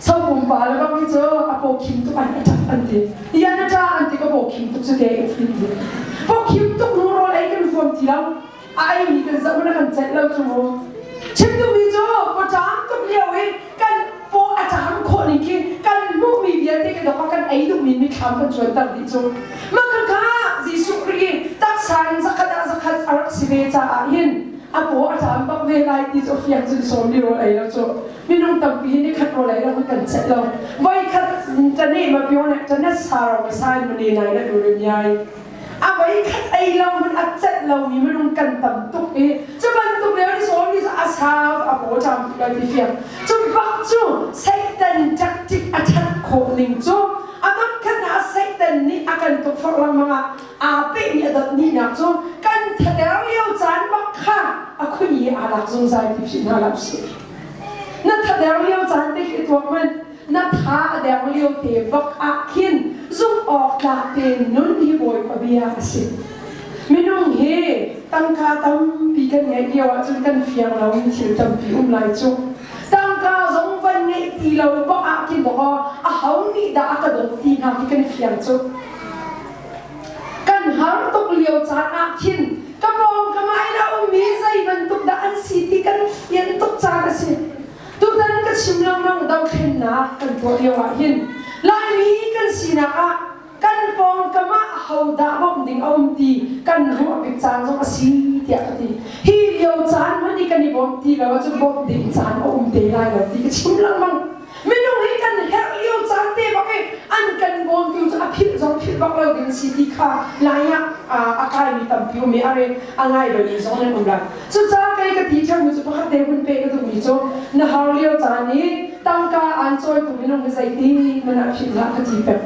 Sopum pa le bang hi cu a pawkhim tuk an a ṭap an ti. Ian a ṭa an ti ka pawkhim tuk cu te in flim ti. Pawkhim tuk nu rawl ei kan huam ti lo. A ei mi kan zoh na kan celh lo cu mu. Chim duhmi cu pawṭam tuk lio i kan paw a ṭam khawh ning khi kan hmuhmi vialte kan dok kan ei duhmi mithlam kan cuanter dih cu. Mah kha Jesuh Khrih i taksa in zakhat ah zakhat a rak si ve caah hin a paw a ṭam bak ve lai ti cu a fiang cun sawm li rawl ei lo cu. Minung tampi hi nikhat rawl ei lo kan celh lo. Voikhat tane ma pyo ne tane saro ma sai ma ne nai na du rim yai. A voikhat ei lo mun a celh lo mi minung kan tam tuk i cu bantuk lio ni sawm ni a sau a paw ṭam tuk lai ti fiang. Cu bak cu Satan tactic a ṭhat khawh ning cu a dot khat ah Satan nih a kan tukforh lengmang ah aa pehmi a dot nihnak cu kan thader lio caan bak kha a khui i aa lak zungzal ti philh hna hlah usih. Na thader lio caan te khi tuak man na tha a der lio te bak ah khin zumh awk tlak tein nun hi Bawipa bia a si. Minung hi tangka tampi kan ngeih lio ahcun kan fiang lo mi thil tampi um lai cu. Tangka zong van ngeih ti lo bak ah khin dawkaw a ho nih dah a ka dawt ti hna khi kan fiang cu. Kan har tuk lio caan ah khin ka pawng ka ngai na ummi zei bantuk dah an si ti kan fian tuk caan a si. Tutan ka chim lengmang dothlennak kan tuah lio ah hin Laimi kan sinak ah kan pawngkam ah hodah bawmh ding a um ti kan ruah bik caan zong a si tiah ka ti. Hi lio caan hmanh i kan i bawmh ti lo ahcun bawmh ding caan a um te lai lo ti ka chim lengmang. Minung hi kan herh lio caan te bak i an kan bawmtu cu a philh zong philh bak lo ding si ti kha lai ah a kaimi tampi um i a re a ngai lomi zong nan um lai. Cucaah kei ka ti ṭheumi cu pakhat te hun pe ka duhmi cu na har lio caan i tangka aan cawitu minung hi zeiti hmanh ah philh hlah ka ti peng.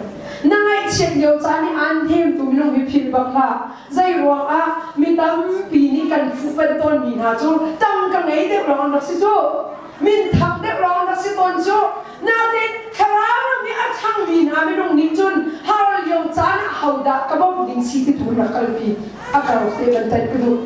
Na ngaihchiat lio caan i aan hnemtu minung hi philh bak hlah. Zei ruangah mi tampi nih kan fuhpanh tawnmi hna cu tangka ngei deuh lawng an rak si cu. Minthang deuh lawng rak si tawn cu. Nain thlarau ram i a ṭhangmi hna minung nih cun har lio caan ah hodah ka bawmh ding si ti tu rak kalpi a kar te van tanh ka duh.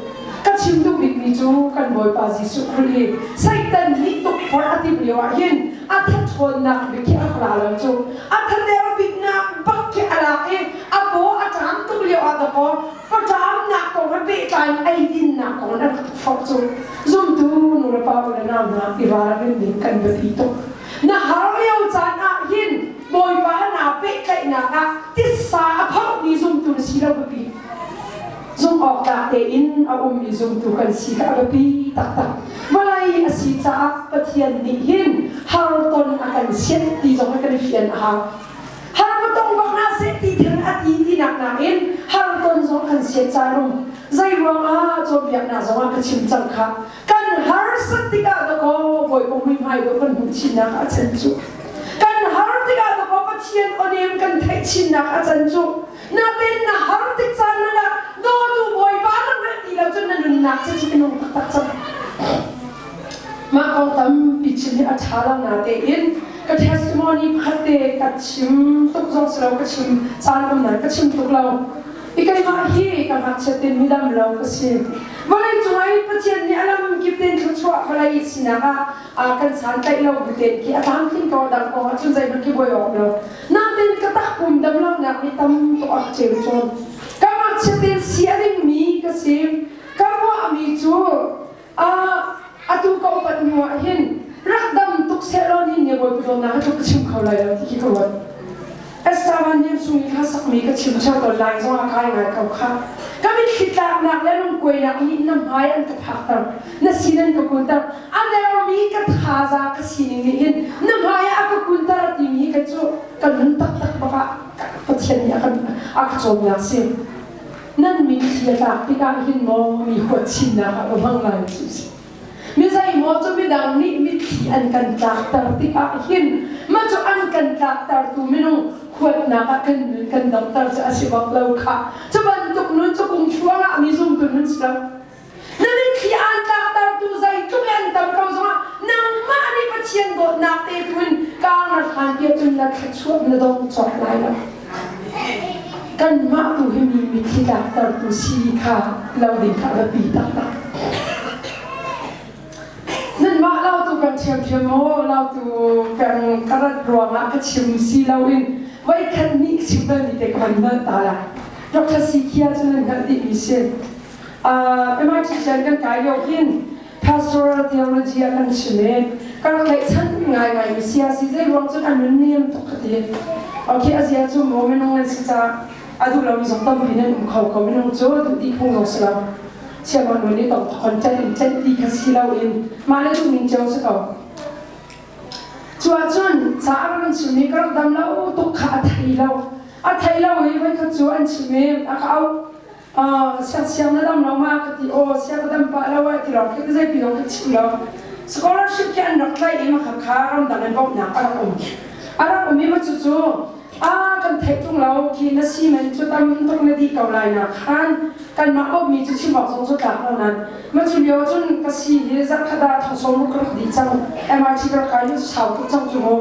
Ka chim duh bikmi cu kan Bawipa Jesuh Khrih hi Satan nih tukforh a timh lio ah hin a thathawnnak bik hi a rak la lo cu. A thater biknak bak khi a lak i a paw a ṭam tuk lio ah dakaw paṭamnak kong he pehtlai in eidinnak kong in a rak tukforh cu. Zumtu nu le pa u le nau hna i ralrin ding kan biapi tuk. Na har lio caan ah hin Bawipa he naa pehtlaihnak ah titsa a phorhmi zumtu na si lo biapi. Zumh awk tlak tein a ummi zumtu kan si kha a biapi taktak. Vawlei a si caah Pathian nih hin har ton a kan sianh ti zong hi kan i fian a hau. Har va tong bak hna seh ti theng a ti tinak nakin har ton zong kan sian caan um. Zei ruangah cawnpiaknak zongah ka chim cang kha. Kan harsat tikah dakaw Bawipa muihmai dawh kan hmuh chinnak a can cu. Kan har tikah dakaw Pathian awnem kan theih chinnak a can cu. Natin na har tik caan man ah dawtu Bawipa na hngalh ti lo cun na nunnak cu cu minung taktak cang. Mah kong tampi chim hi a ṭha lo natein ka testimony pakhat te ka chim tuk zong si lo ka chim caan um nain ka chim tuk lo. I keimah hi ka ngakchiat in midam lo ka si. Vawlei cung ah hin Pathian nih a lam kip tein thluachuah vawlei sinak ah kan santlaih lo bu tein khi a tlamtling ko a dang kong ah cun zeihmanh khi buai awk lo. Nain ka tak pum dam lo nak nih tam tuk a ka ceu cawn. Ka ngakchia tein si a ding mi ka si. Ka ruah mi cu atu ka upat hnu ah hin rak dam tuk sehlaw ni ne bawi dawtnak hi ka chim kho lai lo ti khi ka ruat. Estavan niam sung i kha sakmi ka chim cheu tawn lai zong ah kai ngai ko kha. Ka mitthli tlaknak le lungkuainak nih na hmai an ka phakter, na sin an ka kunter. A dermi ka thaza ka sining nih hin na hmai ah a ka kunter a timi hi kei cu ka nun taktak bak ah Pathian nih a kan a ka cawnnak si. Nan mitthli a tlak tikah hin maw mi huat chinnak ah ka hmang lai ti si. Mi zeimaw cu midang nih mitthli an kan tlakter tikah hin mah cu an kan tlaktertu minung huatnak ah kan nun kan donghter cu a si bak lo khah. Cu bantuk nun cu kum thluang ah mi zumtu nun si lo. Na mitthli aan tlaktertu zeitluk i an tam ko zongah nangmah nih Pathian dawtnak te tu in kaang na hlan piah cun na thluachuah na dong cawk lai lo. Kanmah tu hi mi mitthli tlaktertu si kha lo ding kha a biapi taktak. Nanmah lautu kan ṭhiamṭhiam maw lautu peng ka rat ruangah ka chim si loin voikhat hnih ka chim balmi te ka van hngalh ta lai. Dr. Sikhia cu nan hngalh dihmi si. MIT sian kan kai lio hin pastoral theology ah kan chim i ka rak tlaihchan ngaingai mi sia si zei ruang cun a nun niam tuk ka ti. Okay, a zia cu maw minung nan si caah a duh lomi zong tampi nan um kho ko minung cu duh dih phung zong si lo. Siangbawi nu nih tong thon chan in chan ti kha si loin mah le duh ning cio si ko. Cu ahcun ca a rak kan chim i ka rak dam lo tuk kha a thei lo. A thei lo i voikhat cu an chim i a ka auh. Siang siang na dam lo ma ka ti aw sia ka dam pah lo ai ti lawng khi ka zeipi zong ka chim lo. Scholarship khi an rak tlaih i makha kha ramdang in bawmhnak a rak um. A rak um i ma cucu a kan theih ṭung lo khi na si man cu tam tuk na dih ko lai na khan kanmah bawmhmi cu chim awk zong cu tlak lo nan ma cu lio cun ka si hi zarhkhat ah thongsawm ruk ka rak dih cang MIT ka rak kai cu sau tuk cang cu mu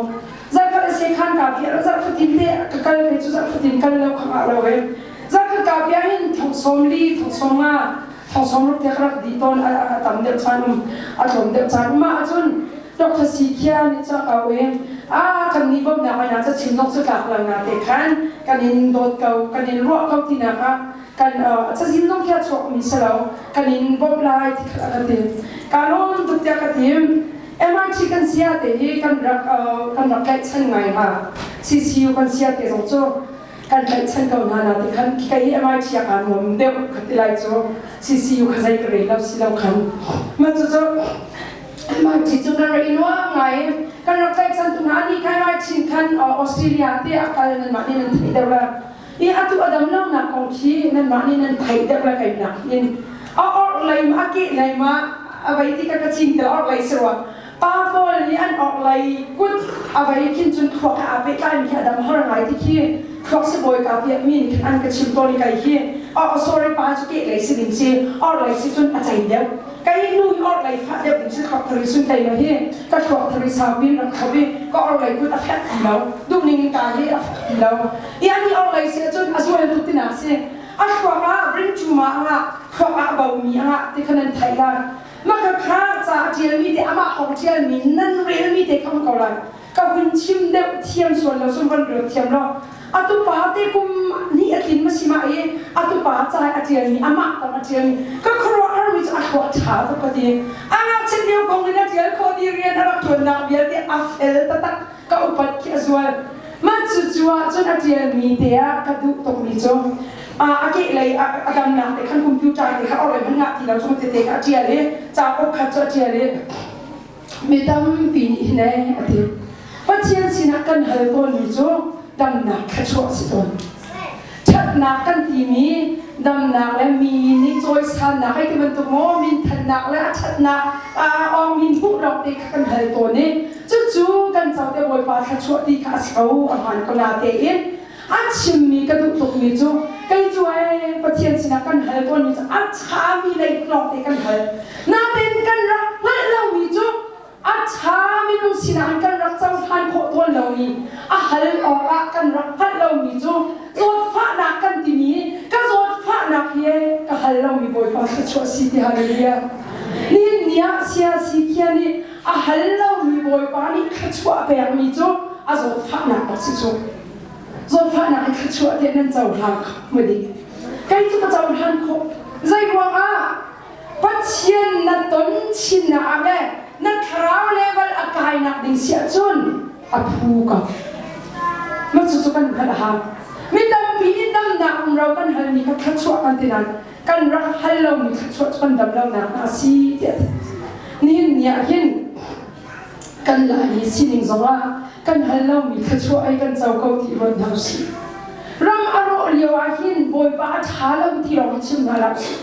zarhkhat a se khan ka piah zarhfatin te ka kal ke cu zarhfatin kal lo khang ah lo he zarhkhat ka piah hin thongsawm li thongsawm nga thongsawm ruk te ka rak dih tawn a tam deuh caan um a tlawm deuh caan um ah cun Dr. Sikhia nih cun a ko i a kan nih bawmhnak ai na ca chim zong cu tlak lo na te khan kan in dawt ko kan in ruah ko tinak ah kan cazin zong khi a chuak mi si lo kan in bawmh lai ti kha ka ti ka lawm tuk tiah ka ti MIT kan sia te hi kan rak kan rak tlaihchan ngai hnga CCU kan sia te zong cu kan tlaihchan ko hna na ti khan kei hi MIT ah kaa nuam deuh ka ti lai cu CCU kha zei ka rel lo si lo khan ma cu cu MIT cu kan rak i nuam ngai kan rak tlaihchan tu hna nih khan MIT khan Australia te a kal nanmah nih nan theih deuh la i atu a dam lo nak kong khi nanmah nih nan theih deuh la kai nak in a orh lei ma a ke lei ma a vei ti ka ka chin te orh lei si rua pa pawl nih an orh lei kut a vei khin cun thluak he aa pehtlai mi khi a dam har ngai ti khi thluak sibawi ka piah mi nih khan an ka chim tawn i kai hi oh sorry pa cu ke lei si ding si orh lei si cun a cei deuh Kei nu hi orhlei fah deuh ding si thluak thari sun tei lo hi ka thluak thari sau pin rak thop i ka orhlei kut a fek ti lo duhning in ka hi a fek ti lo i ani orhlei si ahcun a zual tuk tinak si a thluak ah brain tumor a ngah thluak ah a bomi a ngah ti kha nan theih lai maka kha ca a ṭialmi te amah kong ṭialmi nan relmi te kha um ko lai ka hun chim deuh thiam sual lo sun van rel thiam lo atu pa te kum ni a tlin ma si ma i atu pa ca a tial mi amah kong a tial mi ka khuaruahhar mi cu a thluak tha tuk ka ti a ngakchia lio kong in a tial khawh di rian a rak tuannak vialte a fel taktak ka upat khi a zual mah cu cu ah cun a tial mi te ah ka duh tuk mi cu a ke lei a damnak te khan computer te kha orlei hman ngah ti lo chung tete kha a tial i ca uk khat cu a tial i Mi tampi nih hin ee a ti. Pathian sinah kan hal tawnmi cu damnak thluachuah a si tawn. Ṭhatnak kan timi damnak le mi nih cawisannak hei ti bantuk maw minthannak le a ṭhatnak awng min hmuh lawng te kha kan hal tawn i cucu kan co te Bawipa thluachuah ti kha a si ko a hmaan ko na tein a chimmi ka duh tukmi cu kei cu ee Pathian sinah kan hal tawnmi cu a ṭhami lei lawng te kan hal nain kan rak hngalh lomi cu a ṭha minung sinah hin kan rak cohlan khawh tawn lomi a hal awkah kan rak hngalh lomi cu zawtfahnak kan timi ka zawtfahnak hi ka hal lomi Bawipa thluachuah si ti hallelujah nihin ni ah sia si khia nih a hal lomi Bawipa nih thluachuah a pekmi cu a zawtfahnak bak si cu. Zawtfahnak i thluachuah tiah nan cohlang kho ma dik? Kei cu ka cohlan khawh. Zei ruangah? Pathian na ton chinnak ah le na thlarau level a kainak ding si ahcun a phu ko. Mah cucu kan hngalh a hau. Mi tampi nih damnak umro kan halmi kha thluachuah kan ti nain kan rak hal lomi thluachuah cu kan dam lonak hna a si tiah nihin ni ah hin kan Laimi sining zongah kan hal lomi thluachuah ei kan co ko ti ruat hna usih. Ram a rawh lio ah hin Bawipa a ṭha lo ti lawng hi chim hna hlah usih.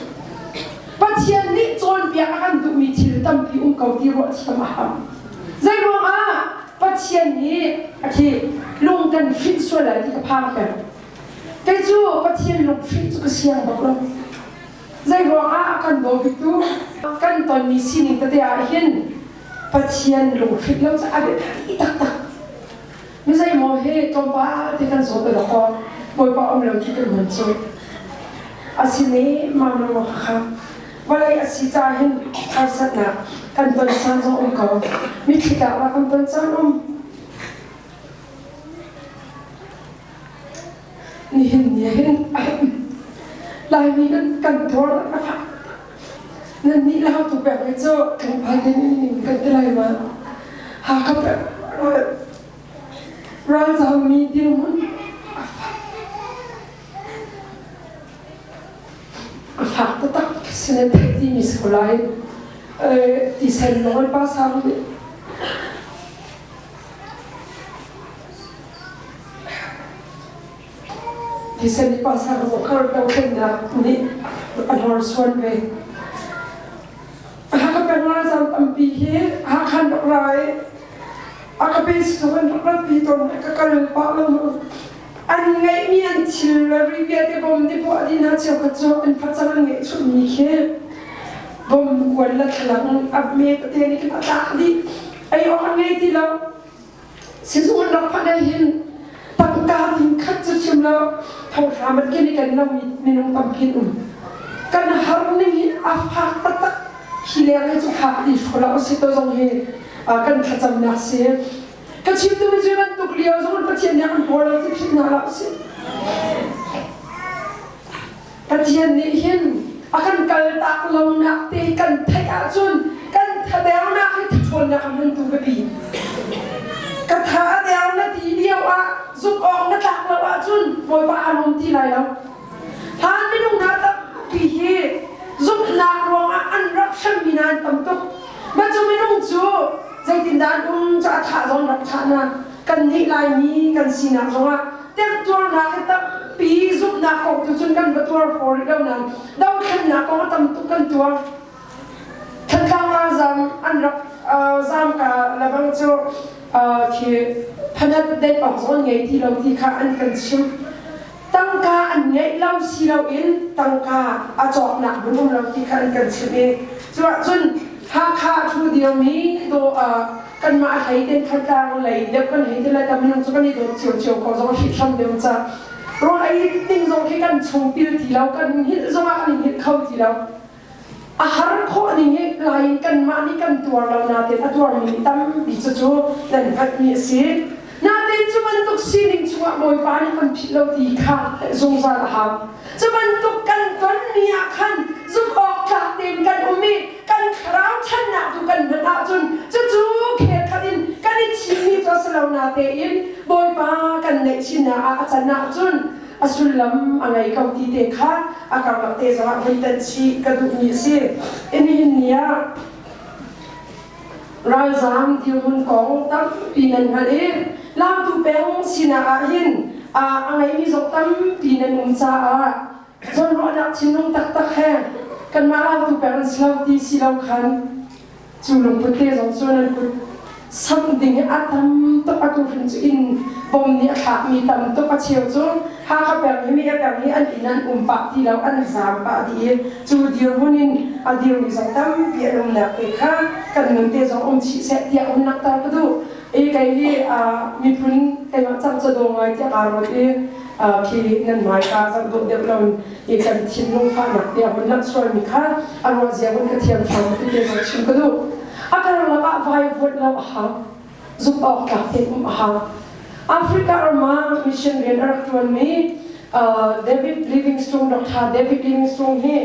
Pathian nih cawnpiak a kan duhmi thil tampi um ko ti ruah thiam a hau. Zei ruangah Pathian nih a khi lung kan hrinh sual lai ti ka phang peng. Kei cu Pathian lung hrinh cu ka siang bak lo. Zei ruangah a kan daw biktu kan tonmi sining tete ah hin Pathian lunghrinh lo cu a biapi taktak. Mi zeimaw hi tlawmpal te kan zawt a kaw Bawipa um lo ti kan hman cu. Asine mam lo kha vawlei a si ca hin harsatnak kan ton caan zong um ko. Mitthli tlak kan ton caan um. Nihin ni hin Laimi kan kan tuar a fak. Nannih lautu pek hi cu tlangval ning ning kan ti lai ma. Hakha pek ralzammi dirhmun a fak. A fak taktak sin theih timi si ko lai. Tisen lawng pa sang nih Thisen i pasar zawkar dothlennak nih a hnorsuan ve. Hakha peng ralzam tampi hi Hakha rak ra i a ka pe situng an rak ratpi tawn ka kal pah lo. An ngeihmi an thil le ri vialte bom nih puah dih hna cheukhat cu an facang an ngeihchunhmi khi bom kuan le thlalang a me tete nih khin a tlak dih. Ei awk an ngei ti lo. Sizung an rak phanh ah hin tangka tingkhat cu chim lo thonghram an ken i kan lo mi minung tampi an um. Kan har ning hi a fak taktak. Hi leng hi cu fak ti hraw lo si to zong hi kan thlacamnak si. Ka chim tu mi cu bantuk lio zong in Pathian nih a kan haw lo ti philh hna hlah usih. Pathian nih hin a kan kaltak lonak te kan theih ahcun kan thadernak hi thaṭhawnnak a hmantu biapi. Ka tha a der na ti lio ah zumh awk na tlak lo ahcun Bawipa aa lawm ti lai lo. Hlan minung hna tampi hi zumhnak ruangah an rak hremmi hna an tam tuk. Mah cu minung cu zeitindah an um cu a thah zong rak thah hna. Kannih Laimi kan sinak zongah temtuarnak hi tampi zumhnak kong tu cun kan va tuar kho rih lo nain dothlennak kong a tam tuk kan tuar. Thantlang ralzam an rak zaam ka lebang cu khi phanat det awk zong an ngei ti lo ti kha an kan chimh. Tangka an ngeih lo si loin tangka a cawknak hmun um lo ti kha an kan chimh i cuahcun Hakha a ṭhu dirmi dawh kanmah hlei ten Thantlang lei deuh kan hei ti lai ta minung cu kan i dawt ciocio ko zong hrihhram deuh ca rawl ei ding zong khi kan chung pil ti lo kan hngilh zongah kan i hngilh kho ti lo a har khawh ning hi lai in kanmah nih kan tuar lo nain a tuarmi nih tampi cucu nan hngalhmi a si nain cu bantuk sining chungah Bawipa nih kan philh lo ti kha zungzal a hau cu bantuk kan tonmi ah khan zumh awk tlak tein kan um i kan thlarau ṭhannak tu kan hman ahcun cucu khel khat in kan i thimmi cu a si lo natein Bawipa kan neih chinnak ah a can ahcun a sullam a ngei ko ti te kha a karlak te zongah hun tenh chih ka duhmi a si. Nihin ni ah ralzaam dirhmun kong tampi nan hngalh i Lautu peng sinak ah hin a ngeimi zong tampi nan um caah zawnruahnak thinlung taktak he kanmah Lautu peng an si lo ti si lo khan Cu lungput te zong cu nan kut samh ding hi a tam tuk atu hrim cu inn bom nih a thlakmi tam tuk a cheu cu Hakha peng hi mi a peng hi an inn an um pah ti lo an zaam pah dih i cu dirhmun in a dirmi zong tampi an umnak te kha kan nun te zong um chih seh tiah hun langhter ka duh i kei hi miphun keimah cang ca daw ngai tiah kaa ruat i khi nan hmaika zoh dawh deuh lo i kan thinlung fahnak te a hun langh sualmi kha a ruahzia hun ka thiam hram ti te zong chim ka duh. A karlak ah vai vuat lo a hau. Zumh awk tlak tein um a hau. Africa ram ah mission rian a rak ṭuanmi David Livingstone, Dr. David Livingstone hi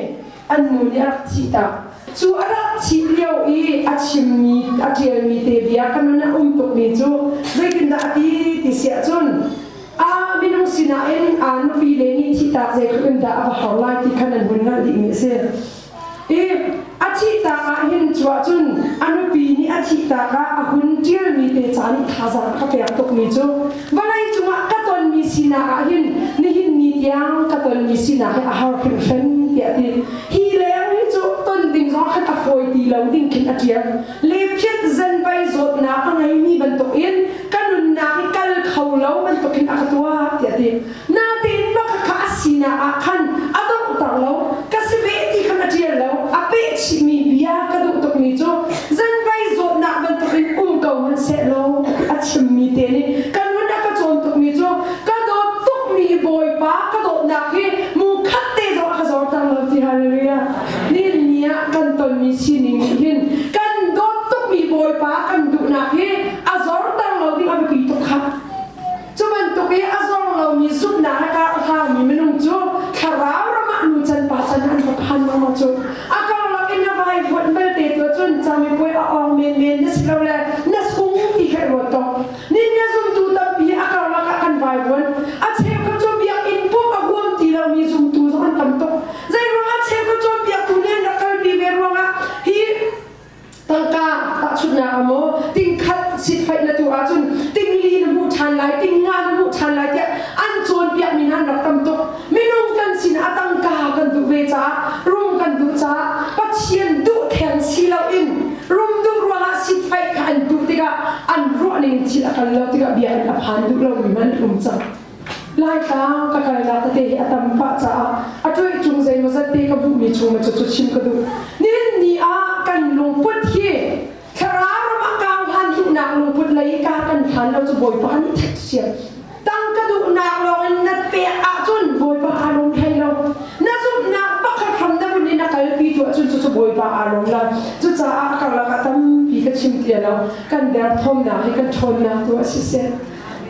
an nu nih a rak thih tak. Cu a rak thih lio i a chimmi, a ṭialmi te bia ka nun ah um tukmi cu zeitindah a ti ti siah cun a minung sinah in a nupi le nih thihtak zeitluk in dah a va har lai ti khan an hun hngalh dihmi a si. I a thihtak ah hin cu ahcun a nupi nih a thihtak ah a hun ṭialmi te ca nih thazaang a ka pek tukmi cu vawlei cungah ka tonmi sinak ah hin nihin ni tiang ka tonmi sinak hi a har hringhran tiah a ti. Hi leng hi cu ton ding zong khan a fawi ti lo ding khin a ṭial. Lephiat zanvai zawtnak a ngeimi bantukin ka nunnak hi kal kho lo bantukin a ka tuah tiah a ti. Natein maka kha a sinak ah khan a donghter lo, ka si ve ti khan a ṭial lo, a peh chihmi bia ka duh tukmi cu zanvai zawtnak bantukin um ko hmanhsehlaw a chimmi te nih ka nun a ka cawn tukmi cu ka dawt tukmi Bawipa ka dawtnak hi mu khat te zong a ka zorter lo ti hallelujah. Nin ni ah kan tonmi sining nih hin kan dawt tukmi Bawipa kan duhnak hi a zorter lo ding a biapi tuk kha. Cu bantuk i a zor lomi zumhnak he kar a hlangmi minung cu thlarau ram ah nu can pa can an va phan lengmang cu. A karlak in na vai vuanh belte tu cun camipuai a awng menmen na si lo le na sung ti kha i ruat ko. Nin na zumtu tampi a karlak ah kan vai vuan. A cheukhat cu biakinn pumh a huam ti lomi zumtu zong an tam tuk. Zei ruangah cheukhat cawnpiaktu nih an rak kalpi ve ruangah hi tangka tahchunhnak ah maw tingkhat sitfaih na tuah ahcun tingli na hmuh ṭhan lai tingnga na hmuh ṭhan lai tiah an cawnpiak mi hna an rak tam tuk minung kan sin ah tangka kan duh ve caah rum kan duh caah Pathian duh theng si loin rum duh ruangah sitfaih kha an duh tikah an ruah ning thil a kal lo tikah bia in a phan duh lomi hmanh an um cang Laitlang ka kalnak tete hi a tam pah caah a ṭuih cung zeimawzat te ka hmuhmi chung ma cu cu chim ka duh. Nihin ni ah kan lungput hi thlarau ram ah kau hlan duhnak lungput lei i ka kan hlan lo cu Bawipa nih theih siam. Tangka duhnak lawng in na pek ahcun Bawipa aa lawm hlei lo. Na zumhnak pakhat hram na vun in a kalpi tu ahcun cucu Bawipa aa lawm lai. Cucaah a karlak ah tampi ka chim ti lo. Kan derthawmnak hi kan ṭhawnnak tu ah siseh.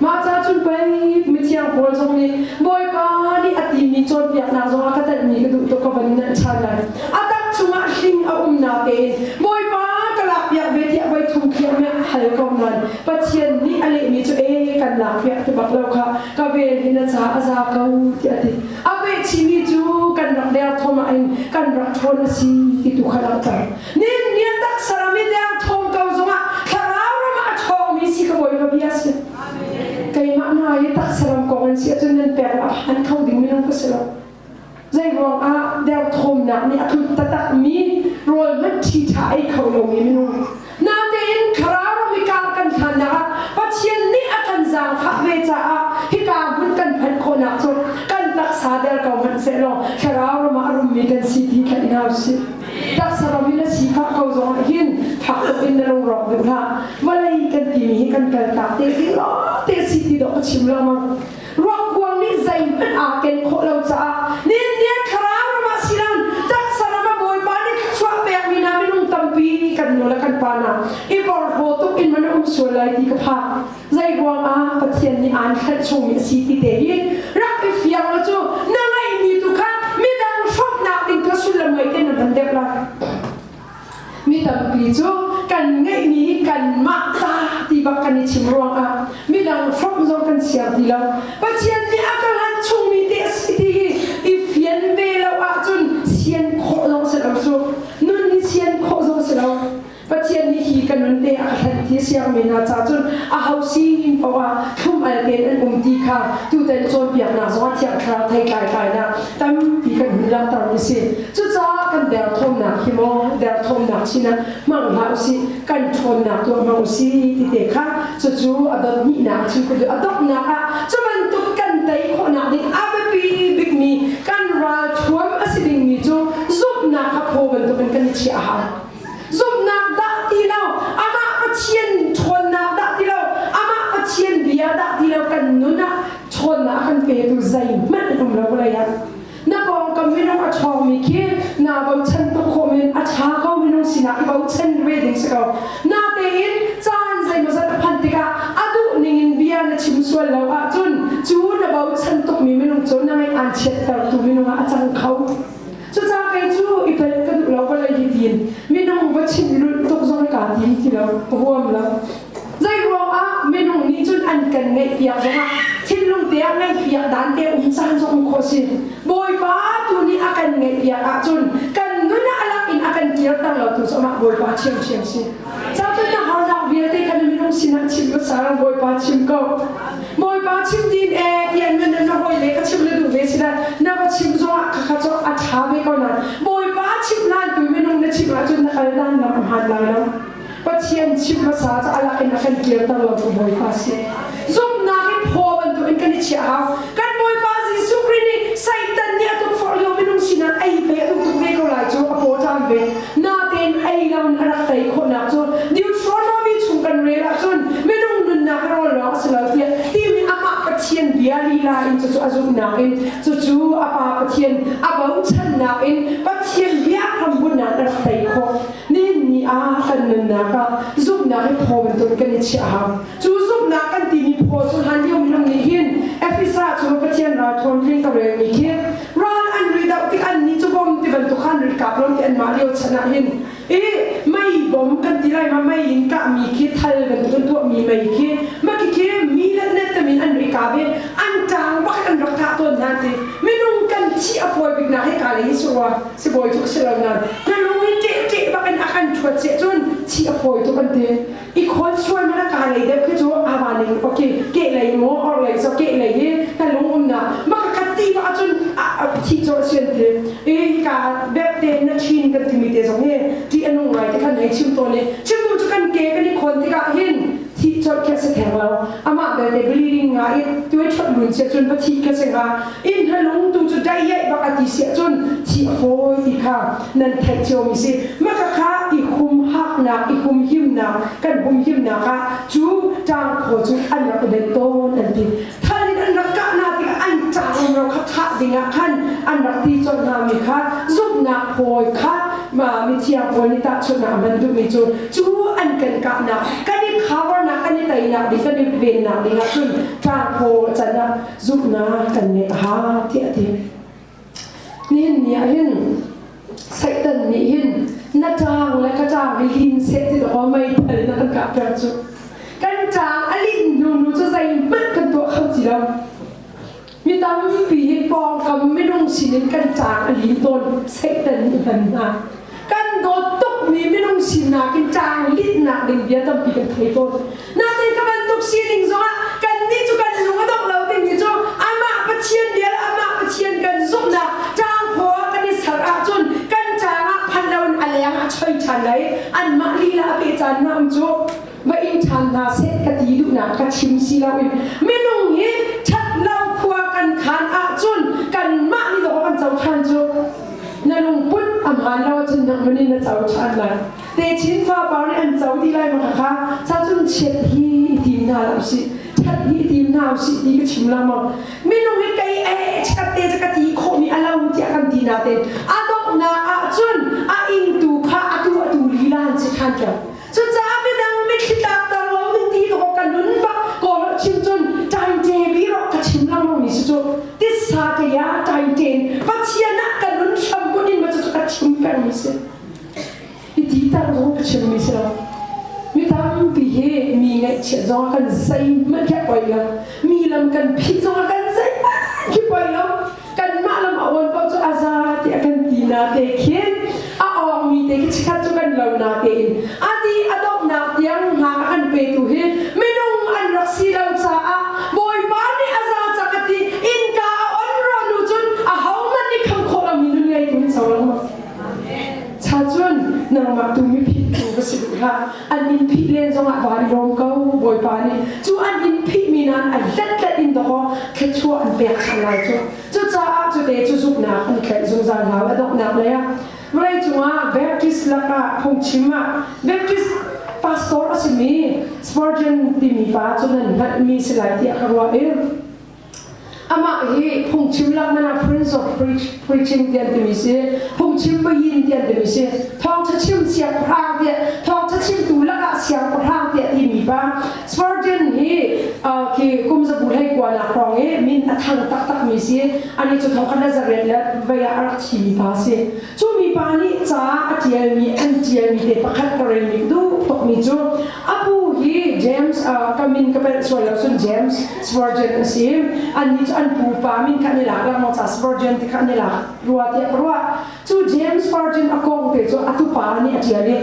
Mah ca cun pei mithiang Paul zong nih Bawipa nih a timi cawnpiaknak zong ah ka telhmi ka duh tuk ka van nanh ṭhan lai. A tak chungah hling a um natein Bawipa ka lakpiak ve tiah voi thum khiah miah hal ko nain Pathian nih a lehmi cu ee kan lakpiak ti bak lo kha ka vel hi na ca a za ko tiah a ti. A pehchihmi cu kan rak derthawm ah hin kan rak ṭhawn a si ti tu kha langhter. Nin nia taksa ram i derthawm ko zongah thlarau ram ah a ṭhawngmi si ka Bawipa bia a si. Keimah hna hi taksa ram kong an si ahcun nan pek a phan kho ding minung ka si lo. Zei ruangah derthawmnak nih a tlut taktakmi rawl hmanh ṭhi ṭha ei kho lomi minung. Natein thlarau ram i kar kan hlannak ah Pathian nih a kan zaangfah ve caah hika hmun kan phanh khawhnak cu kan taksa der ko hmanh sehlaw thlarau ram ah a rummi kan si ti kha i hna usih. Taksa ram in a sifah ko zong ah hin fak tuk in na lungrawk duh hlah. Vawlei kan timi hi kan kaltak te ding lawngte si ti dawh ka chim lengmang. Ruangkuang nih zeihmanh aa ken khawh lo caah ninnian thlarau ram ah si loin taksa ram ah Bawipa nih thluachuah pekmi hna minung tampi kan nu le kan pa hna i porhlaw tuk in man a um sual lai ti ka phak. Zei ruangah Pathian nih aan hrelh chungmi a si ti te hi rak i fiang lo cu na ngeihmi tu kha midang hrawmhnak ding kha sullam ngei tein na hman deuh lai. Mi tampi cu kan ngeihmi hi kanmah ta ti bak kan i chim ruangah midang hrawmh zong kan siang ti lo. Pathian nih a ka hlan chungmi te a si ti hi i fian ve lo ahcun sian khawh zong si lo cu. Nun hi sian khawh zong si lo. Pathian nih hi ka nun te a ka hlanh ti siangmi hna ca cun a ho sin paoh ah thlum al tein an um ti kha tutan cawnpiaknak zongah Thiang Thlarau theitlai tlainak tampi kan hun langhter mi si. Cucaah kan derthawmnak hi maw derthawmnak chin ah hmang hlah usih kan ṭhawnnak tuah hmang usih ti te kha cucu a dot hnihnak a chim a donghnak ah cu bantuk kan tei khawhnak ding a biapi bikmi kan ralthuam a si dingmi cu zumhnak kha phaw bantukin kan i chiah a hau. Zumhnak dah ti lo, amah Pathian ṭhawnnak dah ti lo, amah Pathian bia dah ti lo kan nun ah ṭhawnnak a kan petu zeihmanh an um lo vawlei ah. Na pawngkam minung a ṭhawngmi khi naa bochan tuk khawh men a ṭha ko minung sinah i bochan ve ding si ko. Natein caan zeimawzat a phanh tikah a duh ning in bia na chim sual. Ka huam lo. Zei ruangah minung nih cun an kan ngaihpiak zongah thinlung te ah ngaihpiak dan te um caan zong um khawh si. Bawipa tu nih a kan ngaihpiak ahcun kan nun ah a lak in a kan kirter lo tu cu amah Bawipa ṭhiamṭhiam si. Cacun na harnak vialte kha na minung sinah chim hmasa Bawipa chim ko. Bawipa chim din e tiah na na hawi le ka chim na duh ve si na va chim zongah khakha cu a ṭha ve ko nain Bawipa chim hlan tu minung na chim ahcun na kal dan lam a hmaan lai lo. Pathian chim hmasa cu a lak in a kan kirter lo tu Bawipa si. Zumhnak in phaw bantukin kan i chiah hau. Kan Bawipa Jesuh Khrih nih Satan nih a tukforh lio minung sinah ei pe a duh tuk ve ko lai cu a paw ṭam ve. Natein ei loin a rak tei khawhnak cu Deuteronomy chung kan rel ahcun minung nunnak rawl lawng a si lo tiah timi amah Pathian bia lila in cucu a zumhnak in cucu a Pa Pathian a bochannak in Pathian bia hrambunhnak a rak tei khawh. Nihin ni ah kan nunnak ah zumhnak hi phaw bantuk kan i chiah hau. Cu zumhnak kan timi phaw cu hlan lio minung nih hin Efesa cu Pathian ral ṭhawn tling ka relmi khi ral an ri doh tik an nih cu bom ti bantuk khan ri kap lom ti anmah lio chan ah hin i mei bom kan ti lai ma mei in kahmi khi thal bantuk in tuahmi mei khi ma khi khi mi le net tamin an ri kap i an ṭang bak an rak kah tawn hna ti minung kan thih a fawi bik nak hi ka le hi surwa sibawi cu si lo nan na lung i ṭeh ṭeh bak in a kan ṭhuat siah cun thih a fawi tuk an ti i khawn sual mana ka lei deuh khi cu awa ning okay ke lei maw or lei so ke lei hi ka lung um na ma ka khat ti ba cun thi chor sian ti i ka bek te na chin kan timi te zong hi ti anung ngai te khan hei chim to ni chim tu chu kan ke kan i khawn tikah hin thi chor khe se theng lo amah belte bleeding nga i tuai thot lun sia cun va thi khe se nga in hnalung tu cu dai yaih bak a ti siah cun thi a fawi ti kha nan theih cio mi si maka kha i humhaknak i humhimnak kan humhimnak ah cu ṭangphaw cu an rak i benh tawn an ti thal in an rak kahna tikah an ṭang ro kha thah dingah khan an rak ti colh hna mi kha zumhnak phawi kha mithiang pawl nih tahchunhnak a hman duhmi cu cu an kan kahnak kan i covernak kan i teinak ding kan i vennak ding ah cun ṭangphaw can ah zumhnak kan ngeih a hau tiah a ti. Nihin ni ah hin Satan nih hin na ṭaang le ka ṭaang hi lin seh ti dawh meithal na kan kahter cu. Kan ṭaang a linh hnu nu cu zeihmanh kan tuah kho ti lo. Mi tampi hi pawngkam minung sinin kan ṭaang a lin tawn Satan nih hman hna. Kan dawt tukmi minung sinak in ṭaang linhnak ding bia tampi kan thei tawn. Nain ka bantuk sining zongah kannih cu kan lung a dongh lo dingmi cu amah Pathian bia le amah Pathian kan zumhnak ṭangphaw ah kan i ser ahcun kan ṭang ah phan loin a leng a choi ṭhan lai anmah lila a pe caan hna um cu va ing ṭhan hna seh ka ti duhnak ka chim si loin minung hi ṭhat lo khua kan khan ahcun kanmah nih dawh kan co ṭhan cu na lungput a hmaan lo ahcun nangmah nih na co ṭhan lai Techin fapar nih an co ti lai ma kha cha cun chiat hi i tim hna lo sih that hi i tim hna usih ti ka chim lengmang minung hi kei eh chikat te ka ti khawh mi a lo tiah kan ti na ten a donghnak ah cun a ingtu kha atu atu lila an si than tio cucaah midang mitthli tlak tar lo ding ti ko ka nun bak kawl chim cun time te bi ro ka chim lengmang mi si cu titsa ke ya time ten pathian ah ka nun hram kun in ma cu ka chim peng mi si I ti tak zong ka chimmi si lo. Mi tampi hi mi ngaihchiat zong ah kan zeihmanh khi a poi lo. Mi lam kan phih zong ah kan zeihmanh khi poi lo. Kanmah lam a awn paoh cu a za tiah kan ti na te khin a awngmi te khi chikkhat cu kan lo na tein a di a donghnak tiang hna a kan petu hi minung an rak si lo caah Bawipa nih a za cang a ti innka a on ro nu cun ahohmanh nih kham khawh lomi nun ngeitu hin so lo. Cha cun nangmah tu mi phihtu va si duh hlah. An in phih len zongah van i lawm ko Bawipa nih. Cu an in phihmi nain a letlet in dawkaw thluachuah an pek ṭhan lai cu. Cucaah cute cu zumhnak an tlaih zungzal hau a donghnak lei ah vawlei cungah Baptist lakah phungchim ah Baptist pastor a simi Spurgeon timi pa cu nan hngalhmi si lai tiah ka ruah i Amah hi phungchim lakman ah Prince of Preaching tian timi si, phungchim payin tian timi si, thawngtha chim siangpahrang tiah thawngtha chimtu lakah siangpahrang tiah timi pa Spurgeon hi khi kum zabu hlei kuanak hrawng i min a thang taktak mi si. Ani cu thongkhat le zariat le vei ah a rak thimi pa si. Cu mi pa nih ca a tialmi an tialmi te pakhat ka relmi ka duh tuk. tuk mi cu apu hi James ka min ka pelh sual lo cun James Spurgeon a si. Annih cu an pupa min kha an i lak lengmang caah Spurgeon ti kha an i lak rua tiah ka ruah. Cu James Spurgeon a kong te cu a tupa nih a ṭial i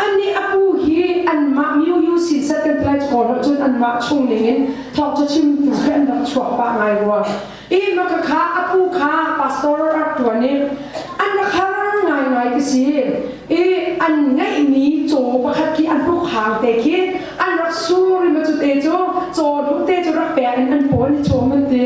annih a pu hi anmah miu sin set kan ti lai cu kawl holh cun anmah chung ning in thawngṭha chimtu khi an rak chuak pah ngai rua. I maka kha a pu kha pastor a rak ṭuan i an rak har ngaingai ti si. I an ngeihmi caw pakhat khi an hrukhang te khi an rak sur i ma cu te cu caw hlu te cu rak pek in an pawl i chawm an ti.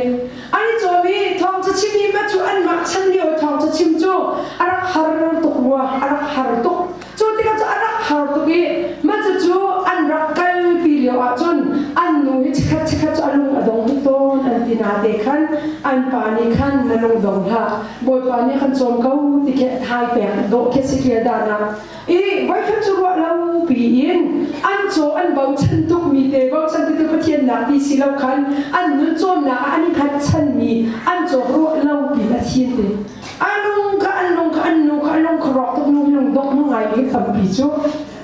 An i cawm i thawngṭha chim hi ma cu anmah chan lio thawngṭha chim cu a rak har tuk rua, a rak har tuk. Cu tikah cu a rak har tuk i mah cucu an rak kalpi lio ahcun an nu hi chikkhat chikkhat cu a lung a dong tawn an ti na te khan an pa nih khan na lung dong hlah Bawipa nih kan cawm ko ti khi thai pek dawh khi si tial dan ah i voikhat cu ruah lo piin an caw an bochan tuk mi te bochan ti tu Pathian nak ti si lo khan an nun cawmnak ah an i hngatchan mi an caw ruah lo piin a thin ti A lung kha an lung kha an nu kha a lung kha rawk tuk nu lung dok nu ngai mi tampi cu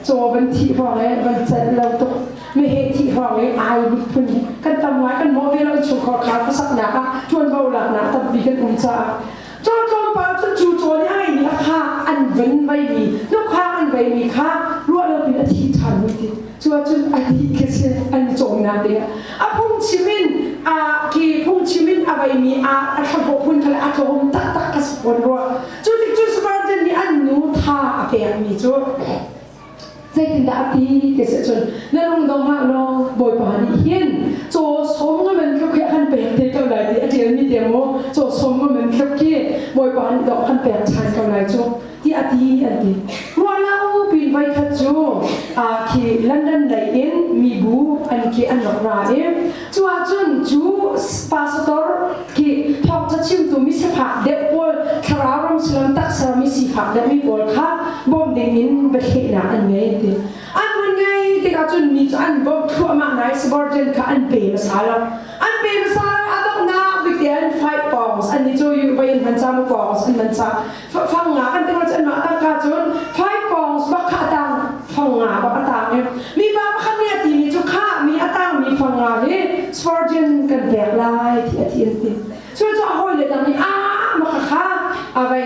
caw van thih hrawng e van celh lo tuk meheh thih hrawng e ai but phun kan tam ngai kan mawh ve lo chungkhar khar khuasaknak ah ṭuanvo laknak tampi kan um caah caw tlawmpal cu cu caw nih a ngeimi a fa an van veimi hnukha an veimi kha ruah lo pin a thi ṭhan hui ti cu ahcun a dih khi si an i cawmnak ding a phungchim in a khi phungchim in a veimi a a thlahlawh phun kha le a tlawm taktak ka si fawn rua cu tik cu Spurgeon nih an nu tha a pekmi cu zeitindah a ti ti si cun na lung dong hlah law Bawipa nih hin caw sawm nga man tluk hi a kan pek te ko lai ti a ṭialmi te mu caw sawm nga man tluk khi Bawipa nih dawh kan pek ṭhan ko lai cu ti a ti an ti. Ruahlo pin voikhat cu khi London lei in mibu an khi an rak ra i cu ahcun cu pastor khi thawngtha chimtu mi sifak deuh pawl thlarau ram silam taksa mi sifak deuh mi pawl kha bawmh ding in biathlehnak an ngei an ti. An vun ngei tikah cun mi cu an bawmh thluahmah nai Spurgeon kha an pe hmasa lo. An pe hmasa lo a donghnak bik te an 5 pounds an ni cu vai in hman ca mu pounds an man ca fang nga kan tengah cun mah tangka cun 5 pounds bak kha a tang fang nga bak a tang i mi pa pakhat nih a ti mi cu kha mi a tang mi fang nga hi Spurgeon kan pek lai ti a ti an ti cu cu a hawi le dang nih a maka kha avai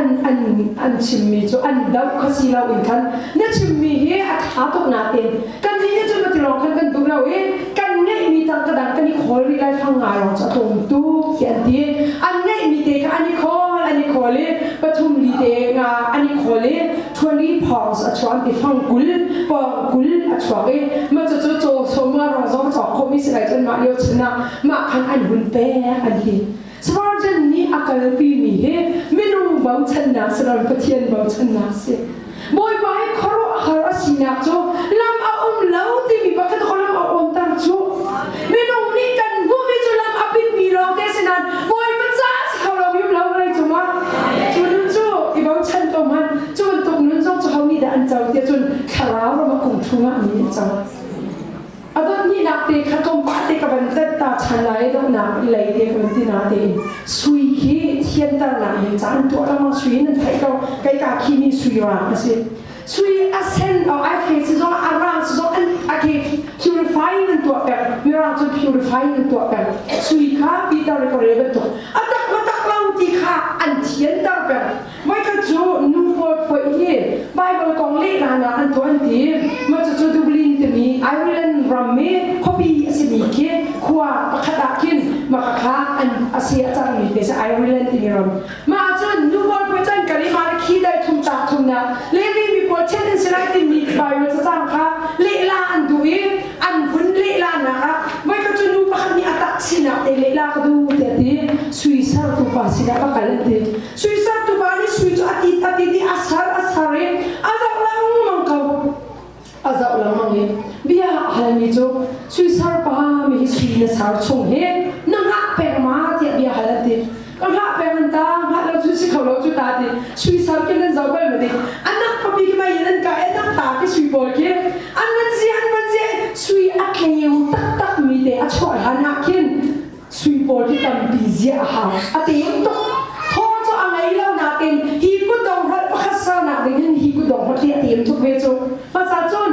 an an an chimmi cu an doh kha si lo in khan na chimmi hi a tha tuk natin kan nih nih cun mati lawng khan kan duh lo i kan ngeihmi tangka dang kan i khawl rih lai fang nga lawng cu a tlawm tuk ti an ti an ngeihmi te kha an i khawl an i khawl i pathum li te nga an i khawl i 20 pounds a chuak ti fang 20 pawng 20 a chuak i mah cu cu caw som nga rong zong cawk khawhmi si lai cun mah lio chan ah mah khan an hun pek an ti Spurgeon nih a kalpimi hi minung bochannak si loin Pathian bochannak si. Bawipa hi khuaruahhar a sinak cu lam a um lo timi pakhat ko lam a awnter cu. Minung nih kan hmuhmi cu lam a pitmi lawngte si nain Bawipa caah si kho lo mi um lo vawlei cungah. Cu nun cu i bochan ko hmanh cu bantuk nun zong cu ho nih dah an co tiah cun thlarau ram a kung chungah mi nih an co. A dothnihnak te kha tlawmpal te ka van tet ta ṭhan lai i donghnak i lei te ka van ti na tein sui khi thianternak ding ca an tuah lengmang sui in an theih ko kei ka khi mi sui rang a si sui a sen o ai khe si zong a rang si zong an a ke purify in an tuah peng mirang cu purify in an tuah peng sui kha Peter le ka re bantuk a tak ma tak lo ti kha an thianter peng Voikhat cu nu pawl phoih hi Bible kong lehnak an tuah an ti. Mah cucu Dublin timi Ireland ram i khuapi a simi khi khua pakhat ah khin mah kha an a si a cangmi te si Ireland timi ram. Mah ahcun nu pawl phoih cun kan i mah le khi dai thum ta thum na Levi mi pawl then an si lai timi Bible cacang kha lehla an duh i an vun lehla nak ah voikhat cu nu pakhat nih a tak sinak te lehla ka duh tiah ti sui sertu pa sinah va kal an ti. Sui sertu pa nih sui cu a tit a tit i a sar a sar i a zoh lengmang ko. A zoh lengmang i bia a halmi cu sui sar pa mi hi sui na sar chung hi na hngah peng ma tiah bia hal an ti. Ka hngah peng an ta hngah lo cu si kho lo cu ta ti sui sar kin nan zoh bal ma ti anak papi ki mai in an ka anak ta ki sui pawl khi an van zi an van zi sui a tleu taktak mi te a chuah hlan ah khin Sui pawl hi tampi ziah a hau. A tem tuk. Thaw cu a ngei lo nain hi kutdong hrolh pakhat sernak ding hin hi kutdong hrolh hi a tem tuk ve cu. Hmasa cun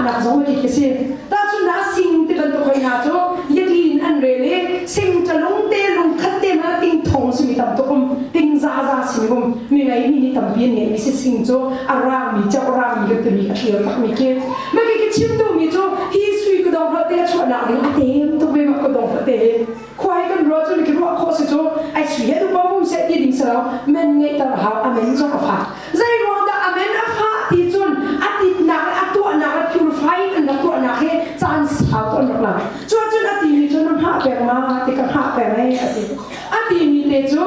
nak zong khi si. Ta cu na sing ti bantuk hoi hna cu yakin an rel i sing talung te lung khat te ma ting thong simi tam tuk um ting za za simi um mi ngei mi nih tampi an ngeih mi si sing cu a rang mi chau rang mi kan timi a thlir tak mi khi ma ki ki chim tu mi cu hi sui ka dong te chuah nak ding a tem tuk ve ma ka dong te khuai kan ruah cu ki ruah khawh si cu ai sui he du pa mum se ti ding salo men ngei tar hau amen zong a fa Zei ruang dah amen a fah ti cun a titnak le a tuahnak le purify an rak tuahnak hi caan sau tu an rak la. Cu cun a timi cu na hngah peng ma ti ka hngah peng ei a ti. A timi te cu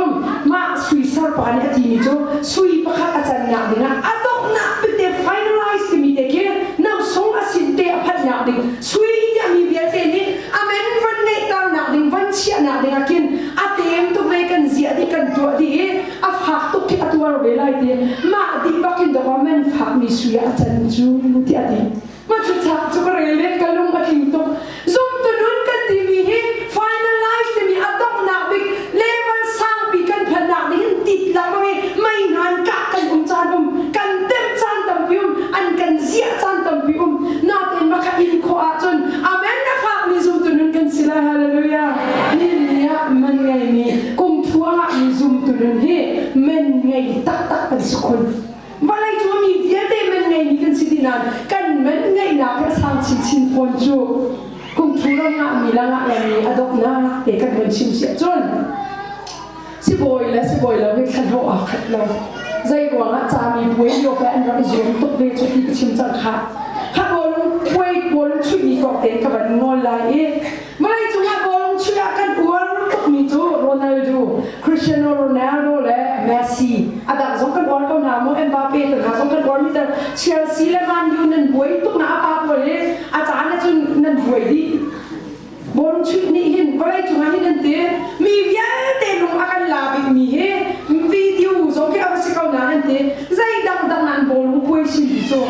mah sui sarpa nih a timi cu sui pakhat a cannak dingah a donghnak tete finalize timi te khi nam sung a sin te a phanhnak ding sui tiah mi vialte nih amen van ngeihternak ding van chiahnak ding ah khin a tem tuk ve kan ziah dih kan tuah dih i a fak tuk khi a tuar ve lai ti mah dih bak in dawk men fak mi sui ah a can cu ti a ti ma cu chak cu ka rel le ka lung a tling tuk zumtu nun kan timi hi finalize timi a donghnak bik level sangpi kan phannak ding in tit lang mi mei ngan kah kan um caan um kan tem caan tampi um an kan ziah caan tampi um natein makha in khawh ahcun amen na fak mi zumtu nun kan si lai hallelujah ni ni ah man ngei mi kum thuang ah mi zumtu nun hi men ngei taktak kan si khun vawlei cu mi vialte men ngei mi kan si ti nain kan men ngeihnak hi a sang chinchin fawn cu kum thu ram ngah mi la ngah lo mi a dawtnak te kan von chim siah cun sibawi le sibawi lo hi thlanho aa khat lo zei ruangah cami puai lio pe an rak i zuam tuk ve cu ti ka chim cang kha kha bawlung puai bawlung chuih mi kong te ka van ngol lai i Vawlei cungah bawlung chuih ah kan uar tukmi cu Ronaldo, Cristiano Ronaldo le Messi. A dang zong kan uar ko hna mu Mbappe te hna zong kan uar mi ter Chelsea le Man U nan buai tuk na a pa pawl hi a caan ah cun nan buai dih. Bawlung chuih nih hin vawlei cungah hin an ti mi vialte lung a kan la bikmi hi video zong khi a va si ko nain an ti zei dangdang an bawlung puai sin ti cu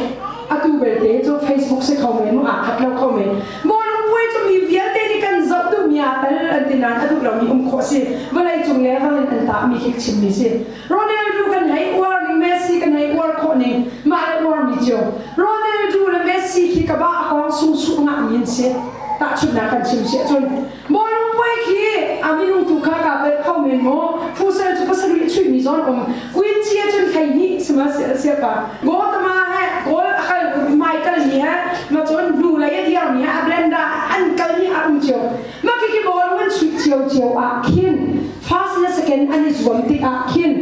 atu belte cu Facebook si kho men mu aa khat lo kho men Bawlung puai cu mi vialte nih kan zoh duhmi aa tel an ti nain a duh lomi um khawh si. Vawleicung level in an tahmi khi chimmi si. Ronaldo kan hei uar ning, Messi kan hei uar khawh ning, mah le uarmi cio. Ronaldo le Messi khi ka ba a kong sungsuh ngahmi an si. Tahchunhnak kan chim si ahcun bawlung puai khi a minung tu kha kaa pel kho men maw? Fusal cu pasarih a chuihmi zawn um. Queen Chia cun 12 sima sia pa. Gotama he goal a kal mai kal mi he ma cun hnu lei a dir mi he a blenda an kal mi a um cio. Ma khi khi ball an chuih cio cio ah khin first le second an i zuam tik ah khin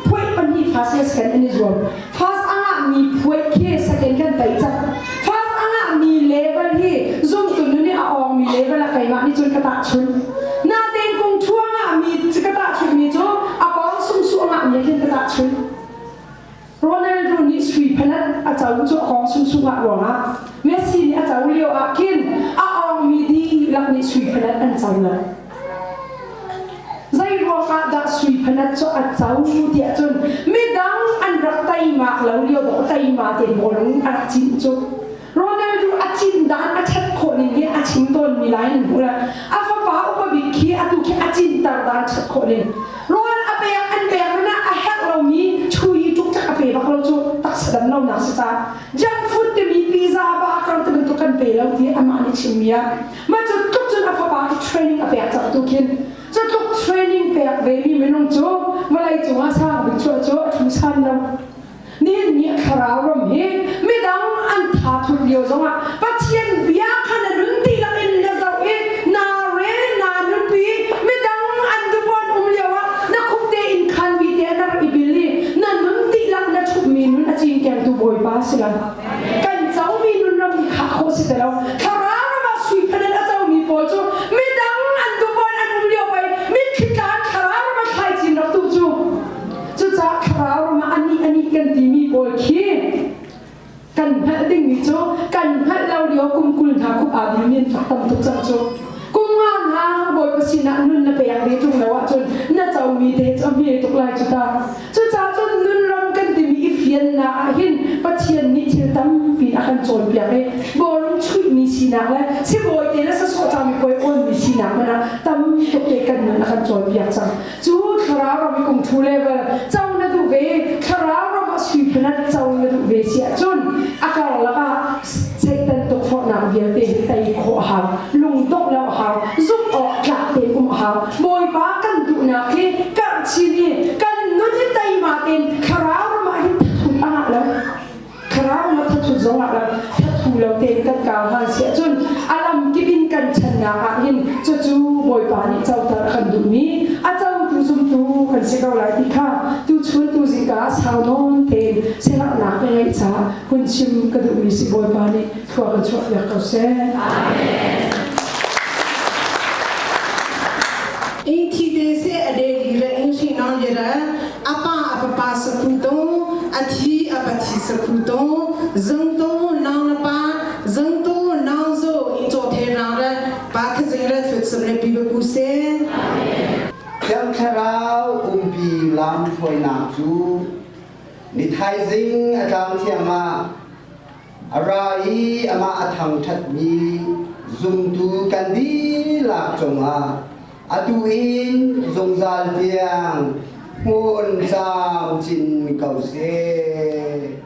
phuai pahnih first le second an i zuam. First a ngah mi phuai khi second kan tai cak. First a ngah mi level hi zumtu nu nih a awng mi level a keimah nih cun ka tahchun. Natein kung thua ngah mi ka tahchun mi cu a kong sungsu a ngah mi khin ka tahchun. Ronaldo nih sui phalat a co cu a kong sungsung ah ruangah Messi nih a co lio ah khin a awngmi dihlak nih sui phalat an co lo. Zei ruangah dah sui phalat cu a co tiah cun midang an rak teimak lo lio dawh teima te bawlung a rak cin cu. Ronaldo a cin dan a ṭhat khawh ning hi a chim tawnmi lai nan hmuh lai. A fapa upa bik khi atu khi a cinter dan ṭhat khawh ning. Rawl a pek an pek na a herh lomi chui tuk tak a pe bak lo cu taksa dam lonak si ca. Junk food timi pizza burger ti bantuk kan pe lo ti amah nih chimmi ah. Mah cu tluk cun a fapa khi training a pek cang tu khin. Cu tluk training pek ve mi minung cu vawlei cungah sang bik chuah cu a thu san lo. Nihin ni thlarau ram hi midang an tha thut lio zongah Pathian bia kha na nun dihlak in na zoh i naa rel in naa nunpi midang an dupuan um lio ah na khup te in khan bi te na rak i bil i na nun dihlak na ṭhutmi nun a cinkengtu Bawipa si lo. Kan comi nun ram hi khah khawh si ti lo. Thlarau ram ah sui phanan a comi pawl cu midang an dupuan an um lio pei mitthli tla thlarau ram ah thlaicin rak tu cu Cucaah thlarau ram ah anih anih kan timi pawl khi kan hngalh dingmi cu kan hngalh lo lio kum 20 hna khup aa dil in tam tuk cang cu. Kum nga hna Bawipa sinah nun na pek ve ṭung lo ahcun na comi te cu a hme tuk lai cu ta. Cucaah cun nun ram kan timi i fiannak ah hin Pathian nih thil tampi a kan cawnpiak i bawlung chuihmi sinak le sibawi te le sasawh cami puai awnmi sinak hmanh ah tam tuk te kan nun a kan cawnpiak cang. Cu thlarau ram i kum thu level co na duh ve, thlarau ram ah sui phanat co na duh ve si ahcun a karlak ah Satan. si ko lai ti kha tu chun tu zingka ah sau nawn tein siaherhnak ka ngeih caah hun chim ka duhmi si Bawipa nih thlua kan chuahpiak ko seh. Amen. In thi te se a de li re in hri nong li re apa apa pa sa phu to a thi apa thi sa phu to zang to nang na pa zang to nang zo in cho the rang re pa kha zing re thut sam le pi ba ku se. Thiang Thlarau umpi lam hruainak cu ni thaizing a tlang thiang ah a ra i amah a thangṭhatmi zumtu kan dihlak cungah atu in zungzal tiang hmun camcin ko seh.